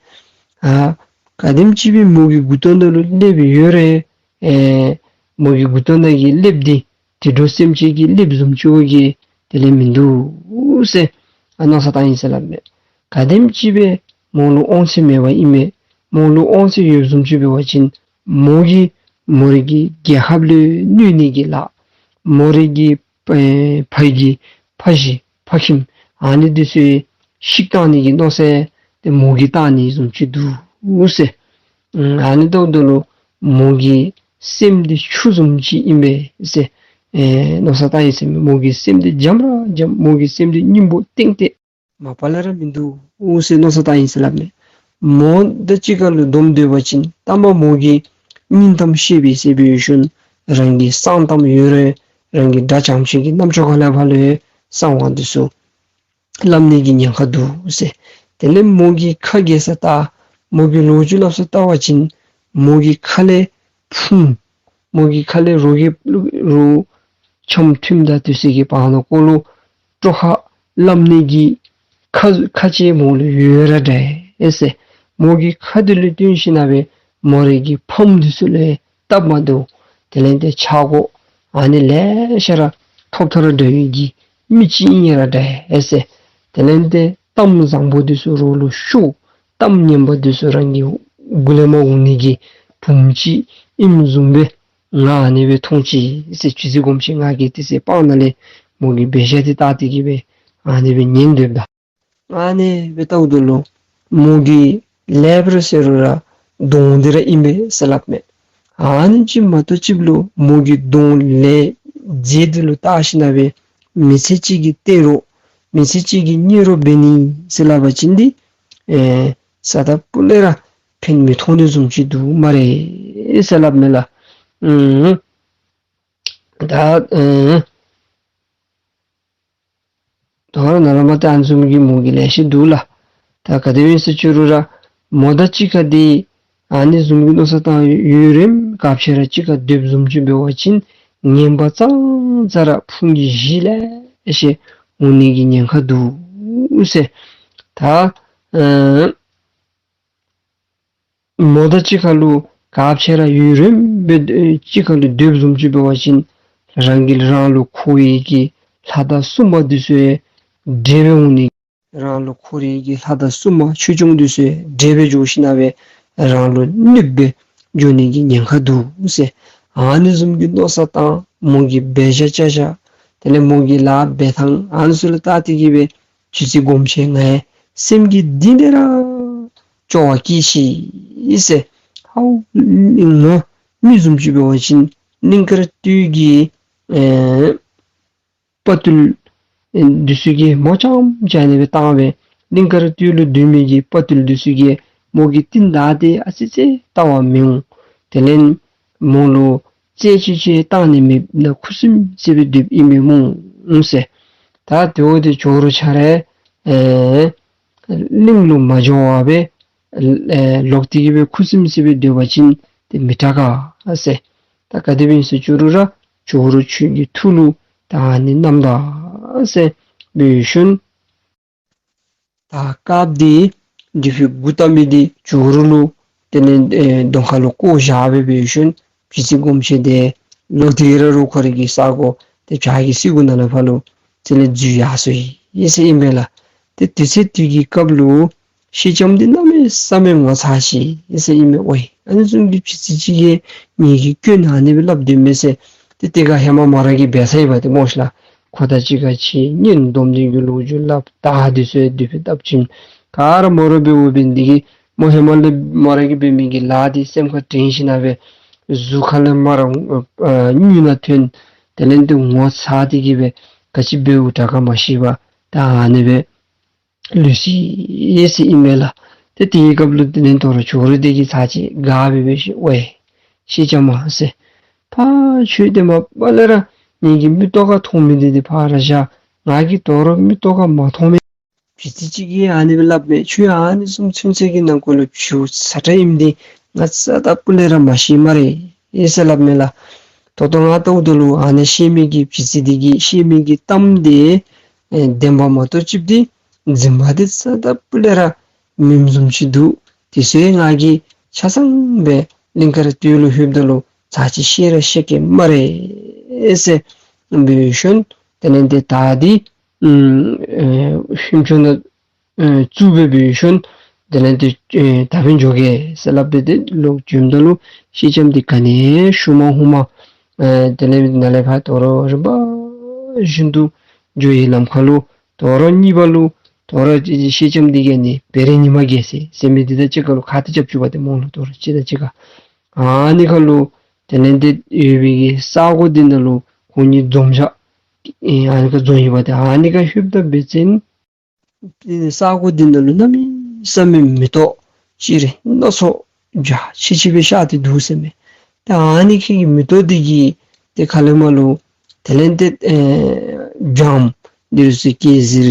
ཨ་ག་དེམ་ཅིག་སྦེ་མོ་གི་མགུ་ཏོ་ནང་ལུ་སླེབས་ཡོད་རུང་ཨེ་མོ་གི་མགུ་ཏོ་ནང་གི་སླེབས་འདི་དུད་འགྲོ་སེམས་ཅན་གྱི་སླེབས་བཟུམ་ཅིག་གི་དེ་ལས་མིན་འདུག་ཟེར་ཨ་མནོ་བསམ་བཏང་ཡི་ཟེར་སླབ་མས། ག་དེམ་ཅིག་སྦེ་མོ་ལུ་དབང་ཚད་མེད་པ་ཨིན་མས། མོ་ལུ་དབང་ཚད་ཡོདཔ་བཟུམ་ཅིག་འབད་བ་ཅིན་མོ་གིས་མོ་རའི་གི་རྒྱལ་ཁབ་ལུ་གནོད་ནི་གི་ལཱ་མོ་རའི་གི་ཨེ་ཕ་གི་ཕ་གཞིས་ཕ་ཁྱིམ་ཨ་ནི་འདི་ཚུ་བཤིག་གཏང་ནི་གི་མནོ་བསམ་དེ་མོ་གིས་བཏང་ནི་བཟུམ་ཅིག་འདུག་ཟེར། ཨ་ནི་ལྟཝ་ད་ལུ་མོ་གི་སེམས་འདི་ཆུ་བཟུམ་ཅིག་ཨིན་པས་ཟེར་ཨེ་མནོ་བསམ་བཏང་ཡི་ཟེར་མས། མོ་གི་སེམས་འདི་འཇམ་ར་འཇམ་མོ་གི་སེམས་འདི་སྙིང་པོ་ཏན་ཏན་མ་པ་ལས་ར་མིན་འདུག་ཟེར་མནོ་བསམ་བཏང་ཡི་ཟེར་སླབ་མས། མོ་དང་གཅིག་ཁར་ལུ་སྡོམ་སྡོད་པ་ཅིན་ལྟ་མ་མོ་གིས་སྙིང་གཏམ་བཤད་པའི་ཟེར་བའི་ཤུལ་རང་གི་གསང་གཏམ་ཡོད་རུང་རང་གི་དགྲ་བྱམས་ཆེན་གྱི་རྣམ་ཅོ་ཁ་ལས་ཕར་ལུ་གསང་བ་འདི་ཚུ་སླབ་ནི་གི་ཉེན་ཁ་འདུག་ཟེར། དེ་ལས་མོ་གི་ཁ་གྱེས་ས་བལྟ་མོ་གི་ལོ་རྒྱུས་སླབ་ས་བལྟ་བ་ཅིན་མོ་གི་ཁ་ལས་ཕུང་མོ་གི་ཁ་ལས་རོ་གི་རོ་འཆམ་མཐུནམ་དང་དེ་ཚུ་གི་བར་ན་ཁོ་ལུ་དཀྲོག་ཁ་སླབ་ནི་གི་ཁ་ཁ་ཅིག་མོ་ལུ་ཡོད་ར་འདྲས་ཟེར། མོ་གི་ཁ་འདི་ལུ་བརྟེན་ཞིན་ན་སྦེ་མོ་རའི་གི་ཕམ་འདི་ཚུ་ལུ་སྟབས་མ་བདེཝ་དེ་ལས་ཏེ་ཆག་སྒོ་ཨ་ནི་ལེ་ཤ་ར་ཐོབ་ཐང་ར་འདྲ་བའི་གི་མི་ཅིག་ཨིན་ར་འདྲས་ཟེར། དེ་ལས་ཏེ་གཏམ་བཟང་པོ་འདི་ཚུ་རོགས་ལུ་ཞུ་གཏམ་ངན་པ་འདི་ཚུ་རང་གི་མགུ་ལས་མར་འོང་ནི་གི་བུམོ་ཅིག་ཨིནམ་བཟུམ་སྦེ་ང་ཨ་ནི་སྦེ་མཐོང་ཅི་ཟེར། བྱི་ཙི་སྒོམ་ཆེན་ང་གིས་དེ་ཚེ་སྤང་ནང་ལས་མོ་གི་འབད་བཞག་འདི་བལྟ་སྟེ་གི་སྦེ་ཨ་ནི་སྦེ་ཉན་སྡོདཔ་ད་ ཨ་ནི་སྦེ་བལྟཝ་ད་ལུ་མོ་གི་ལེགས་པར་ཟེར་རུང་ར་གདོང་འདི་ར་ཨིན་པས་ཟེར་སླབ་མས། ཨ་ནི་ཅིག་མ་གཏོགས་ཅིག་ལུ་མོ་གི་གདོང་ལེགས་མཛེས་འདི་ལུ་བལྟ་ཞིན་ན་སྦེ་མི་ཚེ་གཅིག་གི་གཏད་རོགས་མི་ཚེ་གཅིག་གི་གཉེན་རོགས་འབད་ནི་ཟེར་སླབ་པ་ཅིན་འདི་ཨེ་ས་ད་པུ་ལས་ར་ཕན་མི་ཐོགས་ནི་བཟུམ་ཅིག་འདུག་སྨ་རེ་ཟེར་སླབ་མས་ལགས། ཨུམ། ད་ཨེ་ད་རུང་ནཱ་ལས་མར་ཏེ་ཨ་ནི་བཟུམ་གྱི་མོ་གི་ལེ་ཤ་འདུག་ལགས། ད་ག་དེ་སྦེ་ཨིན་ཟེར་ཅི་རུང་ར་མོ་དང་གཅིག་ཁར་འདི་ཨ་ནི་བཟུམ་གྱི་མནོ་བསམ་བཏང་ཡུན་རིངམོ་སྐབས་ཅིག་ར་གཅིག་ཁར་སྡོདཔ་བཟུམ་ཅིག་འབད་བ་ཅིན་ངན་པ་ཙང་ཙ་ར་ཕུང་གི་གཞི་ལེ་ཤ་འོང་ནི་གི་ཉེན་ཁ་འདུག་ཟེར། ད་ཨེ་མོ་དང་གཅིག་ཁར་ལུ་སྐབས་ཅིག་ར་ཡུན་རིངམོ་སྦེ་ཨེ་གཅིག་ཁར་ལུ་སྡོདཔ་བཟུམ་ཅིག་འབད་བ་ཅིན་རང་གི་རང་ལུ་འཁོར་བའི་གི་ལྷ་དང་སྲུང་མ་འདི་ཚུ་ཡང་བསྒྲལ་སྦེ་འོང་ནི། རང་ལུ་འཁོར་བའི་གི་ལྷ་དང་སྲུང་མ་ཆོས་སྐྱོང་འདི་ཚུ་ཡང་བསྒྲལ་སྦེ་འགྱོ་ཞིན་ན་སྦེ་རང་ལུ་གནོདཔ་སྦེ་འགྱོ་ནི་གི་ཉེན་ཁ་འདུག་ཟེར། ཨ་ནི་བཟུམ་གྱི་མནོ་བསམ་བཏང་མོ་གི་འབད་བཞག་བྱ་བཞག་དེ་ལས་མོ་གི་ལཱ་འབད་ཐངས་ཨ་ནི་ཚུ་ལུ་བལྟ་སྟེ་གི་སྦེ་རྗེ་བཙུན་སྒོམ་ཆེན་ངའི་སེམས་ཀྱི་གཏིང་ལས་ར་སྐྱོ་བ་སྐྱེས་ཅི་ཟེར། ཧའོ་ང་མི་བཟུམ་ཅིག་འབད་བ་ཅིན་གླིང་དཀར་སྟོད་ཀྱི་ཨེ་དཔའ་བརྟུལ་ཨེ་འདི་ཚུ་གིས་མོ་རྐྱངམ་ཅིག་ཨ་ནི་སྦེ་བཏང་སྦེ་གླིང་དཀར་སྟོད་ལུ་སྡོད་མི་གི་དཔའ་བརྟུལ་འདི་ཚུ་གིས་མོ་གི་རྟིང་བདའ་སྟེ་ཨ་ཙི་ཅིག་བལྟ་བར་མི་འོང་། དེ་ལས་མོ་ལུ་རྩེད་ཅིག་ཅིག་བཏང་ནི་མེདཔ་ན་ཁུ་སིམ་སི་སྦེ་སྡོདཔ་ཨིན་མས་སྨོ་ཟེར། ད་དེ་འོ་དེ་ཇོ་རུ་ཁྱོད་ར་ཨེ་གླིང་ལུ་མ་འགྱོ་བར་སྦེ་ཨེ་ལོག་སྟེ་གི་སྦེ་ཁུ་སིམ་སི་སྦེ་སྡོད་པ་ཅིན་ཏེ་མི་དྲག་ག་ཟེར། ད་ག་དེ་སྦེ་ཨིན་ཟེར་ཅི་རུང་ར་ཇོ་རུ་ཁྱོད་ཀྱི་ཐུགས་ལུ་ད་ཨ་ནི་བསྣམས་ད་ཟེར་འབད་ཞིནམ་ད་སྐབས་འདི་འབྲི་ཕུག་མགུ་བཏབ་མི་འདི་ཇོ་རུ་ལུ་དེ་ལས་ཨེ་གདོང་ཁ་ལུ་བཀོ་བཞག་སྦེ་འབད་ཞིནམ་རྗེ་བཙུན་སྒོམ་ཆེན་འདི་ལོག་སྟེ་ར་རུང་ཁོ་རའི་གི་ས་གོ་ཏེ་བྱག་གི་སེར་ཀ་ནང་ལས་ཕར་ལུ་དེ་ལས་འཛུལ་ཡར་སོ་ཡི་ཟེར་ཨིན་མས་ལགས། ཏེ་དུས་ཚོད་དེ་གི་སྐབས་ལུ་སེང་ལྕམ་འདི་གནམ་མེད་ས་མེད་ངོ་ཚ་ཅི་ཟེར་ཨིན་མས། ཝའེ་ཨ་ནི་བཟུམ་གྱི་བྱི་ཙི་ཅིག་གིས་ངེ་གི་སྐྱོན་ཨ་ནི་སྦེ་སླབ་སྡོད་མས་ཟེར། ཏེ་དེ་ཁར་ཧེ་མ་མོ་ར་གིས་འབད་ཚར་ཡི་པ་ཏེ་སྨོ་ཤ་ལགས། ཁོ་དང་གཅིག་ཁར་ཕྱད་གཉེན་སྡོམ་ནི་གི་ལོ་རྒྱུས་སླབ། ད་འདི་ཚུ་དུས་ཕུད་བཏབ་ཅིན་ག་ར་མོ་ར་འབདཝ་འབད་ནི་དེ་གིས་མོ་ཧེ་མ་ལས་མོ་ར་གིས་འབད་མི་གི་ལཱ་འདི་སེམས་ཁར་དྲན་ཞིན་ན་སྦེ་གཟུགས་ཁ་ལས་མར་ཨ་སྨྱུག་ནག་ཐོན། དེ་ལས་ཏེ་ངོ་ཚ་སྟེ་གི་སྦེ་ག་ཅི་འབདཝ་དྲག་ག་མ་ཤེས་པར་ད་ཨ་ནི་སྦེ་ལུས་ཅི་ཟེར་ཨིན་མས་ལགས། ཏེ་དེའི་སྐབས་ལུ་དེ་ལས་དོ་རུང་ཇོ་རུ་འདི་གིས་ཚར་གཅིག་དགའ་སྦེ་འབད་ཞིནམ་ཝའེ་སེང་ལྕམ་མ་ཟེར། ཕར་ཁྱོད་ཏེ་མ་པ་ལས་ར་ངེ་གི་མིག་ཏོ་ཁར་མཐོང་མི་འདི་ཏེ་ཕར་ར་བཞག། ང་གིས་དོ་རུང་མིག་ཏོ་ཁར་མ་མཐོང་མི་བྱི་ཙི་ཅིག་གིས་ཨ་ནི་སྦེ་སླབ་མས། ཁྱོད་ཨ་ནི་བཟུམ་ཚུན་ཚོད་ཀྱི་ནང་འཁོད་ལུ་བྱི་ཙི་ཚ་དྲགས་ཨིནམ་འདི་ང་རྩ་དང་སྤུ་ལས་ར་མ་ཤེས་སྨ་རེ་ཟེར་སླབ་མས་ལགས། ད་ལྟོ་ང་ལྟཝ་ད་ལུ་ཨ་ནི་བཤད་མི་གི་བྱི་ཙི་འདི་གིས་བཤད་མི་གི་གཏམ་འདི་ཨེ་བདེན་པ་མ་གཏོགས་ཅིག་འདི་རྫུན་པ་འདི་རྩ་དང་སྤུ་ལས་ར་མེནམ་བཟུམ་ཅིག་འདུག། དེ་ཚུ་ང་གིས་ཆ་ཚང་སྦེ་གླིང་དཀར་སྟོད་ལུ་ལྷོདཔ་ད་ལུ་ཚར་གཅིག་བཤད་ར་བཤད་གེ་སྨ་རེ་ཟེར་འབད་ཞིནམ་དེ་ལས་ཏེ་ད་འདི་ཨུམ་ཨེ་ཤུལ་མ་ནང་ཨེ་བཙུགས་སྦེ་འབད་ཞིནམ་དེ་ལས་ཏེ་ཨེ་ད་འབདན་འགྱོ་གེ་ཟེར་སླབ་སྟེ་ཏེ་ལོག་བྱོནམ་ད་ལུ་སེང་ལྕམ་འདི་ག་ནི་ཤུལ་མ་ཧུ་མ་ཨེ་དེ་ལས་ནཱ་ལས་ཕར་དོ་རུང་རིམ་པ་བཞིན་དུ་འགྱོ་བའི་ལམ་ཁ་ལུ་དོ་རུང་གཉིས་པ་ལུ་དོ་རུང་སེང་ལྕམ་འདི་གིས་ནི་བེ་རི་ཉི་མ་རྒྱལ་མཚན་ཟེར་མི་འདི་དང་གཅིག་ཁར་ལུ་ཁ་ཏ་རྐྱབ་བཅུག་པ་ཏེ་སྨོ་ལགས། དོ་རུང་གཅིག་དང་གཅིག་ཁར་ཨ་ནི་ཁར་ལུ་དེ་ལས་ཏེ་ཡོད་པའི་གི་ས་གོ་འདི་ནང་ལུ་ཁོང་གཉིས་འཛོམས་བཞག། ཨེ་ཨ་ནི་ཁར་འཛོམས་ཡི་པ་ཏེ་ཨ་ནི་ཁར་ལྷོདཔ་ད་འབད་བ་ཅིན་ཨེ་ས་གོ་འདི་ནང་ལུ་གནམ་མེད་ས་མེད་མེ་ཏོག་ཅིག་ར་སྣ་ཚོགས་འཇའ་ཆི་ཆི་སྦེ་ཤར་ཏེ་འདུག་ཟེར་མས། ཏེ་ཨ་ནི་ཁའི་མེ་ཏོག་འདི་གིས་ཏེ་ཁ་ལས་མར་ལུ་དེ་ལས་ཏེ་ཨེ་སྦྱངམ་འདི་ཚུ་སྐད་ཟིར་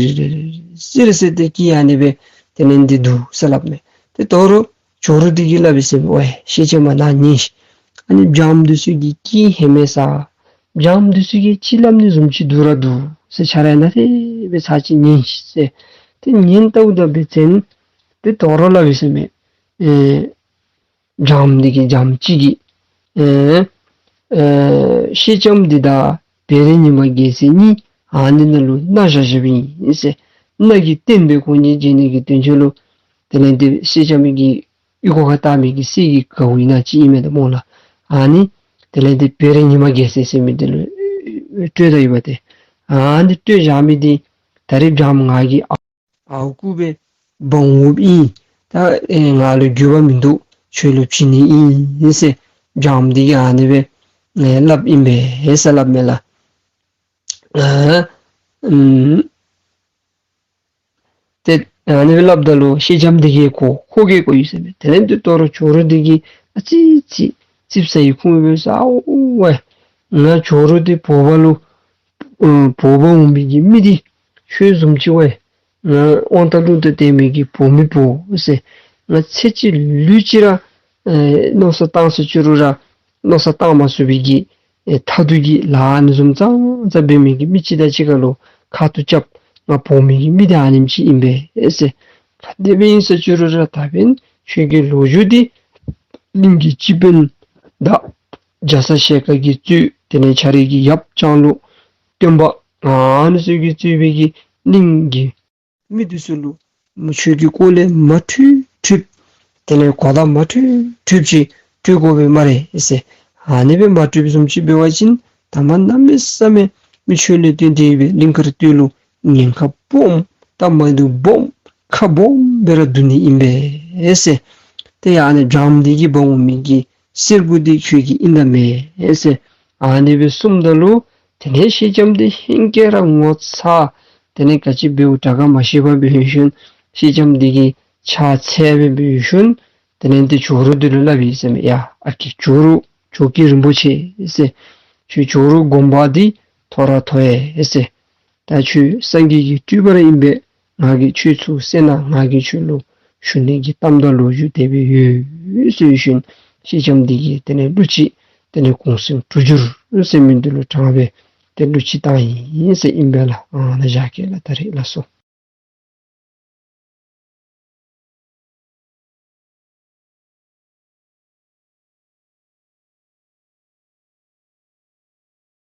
ཟིར་ཟེར་ཏེ་སྐད་ཨ་ནི་སྦེ་དེ་ལས་ཏེ་འདུག་ཟེར་སླབ་མས། ཏེ་དོ་རུང་ཇོ་རུ་འདི་གིས་སླབ་ཡི་ཟེར་མས། ཝའེ་སེང་ལྕམ་མ་ནཱ་ཉན་ཤིག། ཨ་ནི་སྦྱངམ་འདི་ཚུ་གིས་སྐད་ཧེ་མ་ས་སྦྱངམ་འདི་ཚུ་གིས་ཅིག་སླབ་ནི་བཟུམ་ཅིག་འདུག་ར་འདུག་ཟེར། ཁྱོད་ར་ནཱ་ཏེ་སྦེ་ཚར་གཅིག་ཉན་ཤིག་ཟེར། ཏེ་ཉན་ལྟཝ་ད་འབད་བ་ཅིན་ཏེ་དོ་རུང་སླབ་ཡི་ཟེར་མས། ཨེ་སྦྱངམ་འདི་གིས་སྦྱངམ་ཅིག་གིས་ཨེ་ཨེ་སེང་ལྕམ་འདི་དང་བེ་རི་ཉི་མ་རྒྱལ་མཚན་གཉིས་ཨ་ནི་ནང་ལུ་མནའ་བཞག་བཞགཔ་ཨིན་ཟེར། མནའ་གི་རྟེན་སྦེ་ཁོང་གཉིས་མཇལ་ནི་གི་དོན་ཆེད་ལུ་དེ་ལས་ཏེ་སེང་ལྕམ་གྱི་ཨོལ་ལྐོག་ཁར་བཏགས་མི་གི་གསེར་གྱི་གའུ་ཨིན་ན་ཅིག་ཨིན་མས་ཏེ་སྨོ་ལགས། ཨ་ནི་དེ་ལས་ཏེ་བེ་རི་ཉི་མ་རྒྱལ་མཚན་ཟེར་མི་འདི་ལུ་སྤྲོད་ད་ཡོདཔ་ཏེ། ཨ་ནི་སྤྲོད་བཞག་མི་འདི་ད་རིས་སྦྱངམ་ང་གིས་ཨ་ ཨརཝ་རྐུ་སྦེ་འབག་འོངམ་ཨིན། ད་ཨེ་ང་ལུ་འགྱོད་པ་མིན་འདུག། ཁྱོད་ལུ་བྱིན་ནི་ཨིན་ཟེར་བྱམས་འདི་གིས་ཨ་ནི་སྦེ་ཨེ་སླབ་ཨིན་པས་ཟེར་སླབ་མས་ལགས། ཨ་ཨམ་ཏེ་ཨ་ནི་སྦེ་སླབ་ད་ལུ་སེང་ལྕམ་འདི་གིས་གོ་ཁོ་གིས་གོ་ཡི་ཟེར་མས། དེ་ལས་ཏེ་དོ་རུང་ཇོ་རུ་འདི་གིས་ཨ་ཙི་ཙི་ཙིགཔ་ཟ་ཡི་ཁུངས་སྦེ་ཟེར། ཨའོ་ཝའི་ང་ཇོ་རུ་འདི་འབོ་བ་ལུ་ཨ་འབོ་བར་འོང་མི་གི་མི་འདི་ཁྱོད་བཟུམ་ཅིག་ཝའི། ང་དབང་ཐང་ལུང་བསྟན་མི་གི་འབོ་མི་འབོ་ཟེར། ང་ཚེ་གཅིག་ལུས་གཅིག་ར་ཨེ་མནོ་བསམ་བཏང་ས་ཅིག་རུང་ར་མནོ་བསམ་བཏང་མ་ཚུགས་པའི་གི་ཨེ་མཐའ་ཐུག་གི་ལཱ་ཨ་ནི་བཟུམ་ཙང་ཙང་འབད་མི་གི་མི་ཅིག་དང་གཅིག་ཁར་ལུ་ཁ་ཐུག་རྐྱབ། ང་འབོ་མི་གི་མི་འདི་ཨ་ནེམ་ཅིག་ཨིན་པས་ཟེར། ག་དེ་སྦེ་ཨིན་ས་ཅིག་རུང་ར་ད་འབདན་ཁྱོད་ཀྱི་ལོ་རྒྱུས་འདི་གླིང་གི་སྤྱི་དཔོན་དང་རྒྱ་ཚ་ཞལ་དཀར་གྱིས་གཙོས་དེ་ལས་ཁྱོད་རའི་གི་ཡབ་སྤྱང་ལུག་སྟོན་པ་ཨ་ནི་ཚུ་གིས་གཙོས་པའི་གི་གླིང་གི་མི་འདི་ཚུ་ལུ་མི་ཁྱོད་ཀྱི་སྐོར་ལས་མ་འཁྲུལ་འཁྲུལཝ་དེ་ལས་གོ་བརྡ་མ་འཁྲུལ་འཁྲུལཝ་ཅིག་སྤྲོད་དགོ་པས་སྨ་རེ་ཟེར། ཨ་ནི་སྦེ་མ་འཁྲུལཝ་བཟུམ་ཅིག་འབད་བ་ཅིན་ད་མ་གནམ་མེད་ས་མེད་མི་ཁྱོད་ལས་བརྟེན་ཏེ་སྦེ་གླིང་དཀར་སྟོད་ལུ་ཉེན་ཁ་སྦོམ་ད་མ་འདུག་སྦོམ་ཁ་སྦོམ་སྦེ་ར་འདུག་ནི་ཨིན་པས་ཟེར། ཏེ་ཨ་ནི་བྱམས་འདི་གིས་འབག་འོང་མི་གི་གསེར་སྐུ་འདི་ཁྱོད་ཀྱི་ཨིན་ད་མས་ཟེར། ཨ་ནི་སྦེ་གསུངམ་ད་ལུ་དེ་ལས་སེང་ལྕམ་འདི་ཧིང་སྐད་ར་ངོ་ཚ། དེ་ལས་ག་ཅི་འབདཝ་དྲག་ག་མ་ཤེས་པར་འབད་ཞིནམ་སེང་ལྕམ་འདི་གིས་ཕྱག་འཚལ་སྦེ་འབད་ཞིནམ་དེ་ལས་ཏེ་ཇོ་རུ་འདི་ལུ་སླབ་ཡི་ཟེར་མས། ཡ་ཨ་ཀྱེ་ཇོ་རུ་ཇོ་ཀི་རིན་པོ་ཆེ་ཟེར། ཁྱོད་ཇོ་རུ་དགོངས་པ་འདི་མཐོ་ར་མཐོ་ཡི་ཟེར། ད་ཁྱོད་སངས་རྒྱས་ཀྱི་སྤྲུལ་པ་ར་ཨིན་པས། ང་གིས་ཁྱོད་ཚུར་བསད་ན་ང་གིས་ཁྱོད་ལུ་ཞུ་ནི་གི་གཏམ་དང་ལོ་རྒྱུས་དེ་སྦེ་ཡོད་ཟེར་ཞིནམ་སེང་ལྕམ་འདི་གིས་དེ་ལས་གླུ་ཅིག་དེ་ལས་གུང་སེང་དྲུག་འགྱུར་ཟེར་མི་འདི་ལུ་དྲངས་སྦེ་ཏེ་གླུ་ཅིག་བཏང་ཡི་ཟེར་ཨིན་པས་ལགས། ཨ་ནཱ་བཞག་གེ་ལགས། ད་རེས་ལགས་སོ།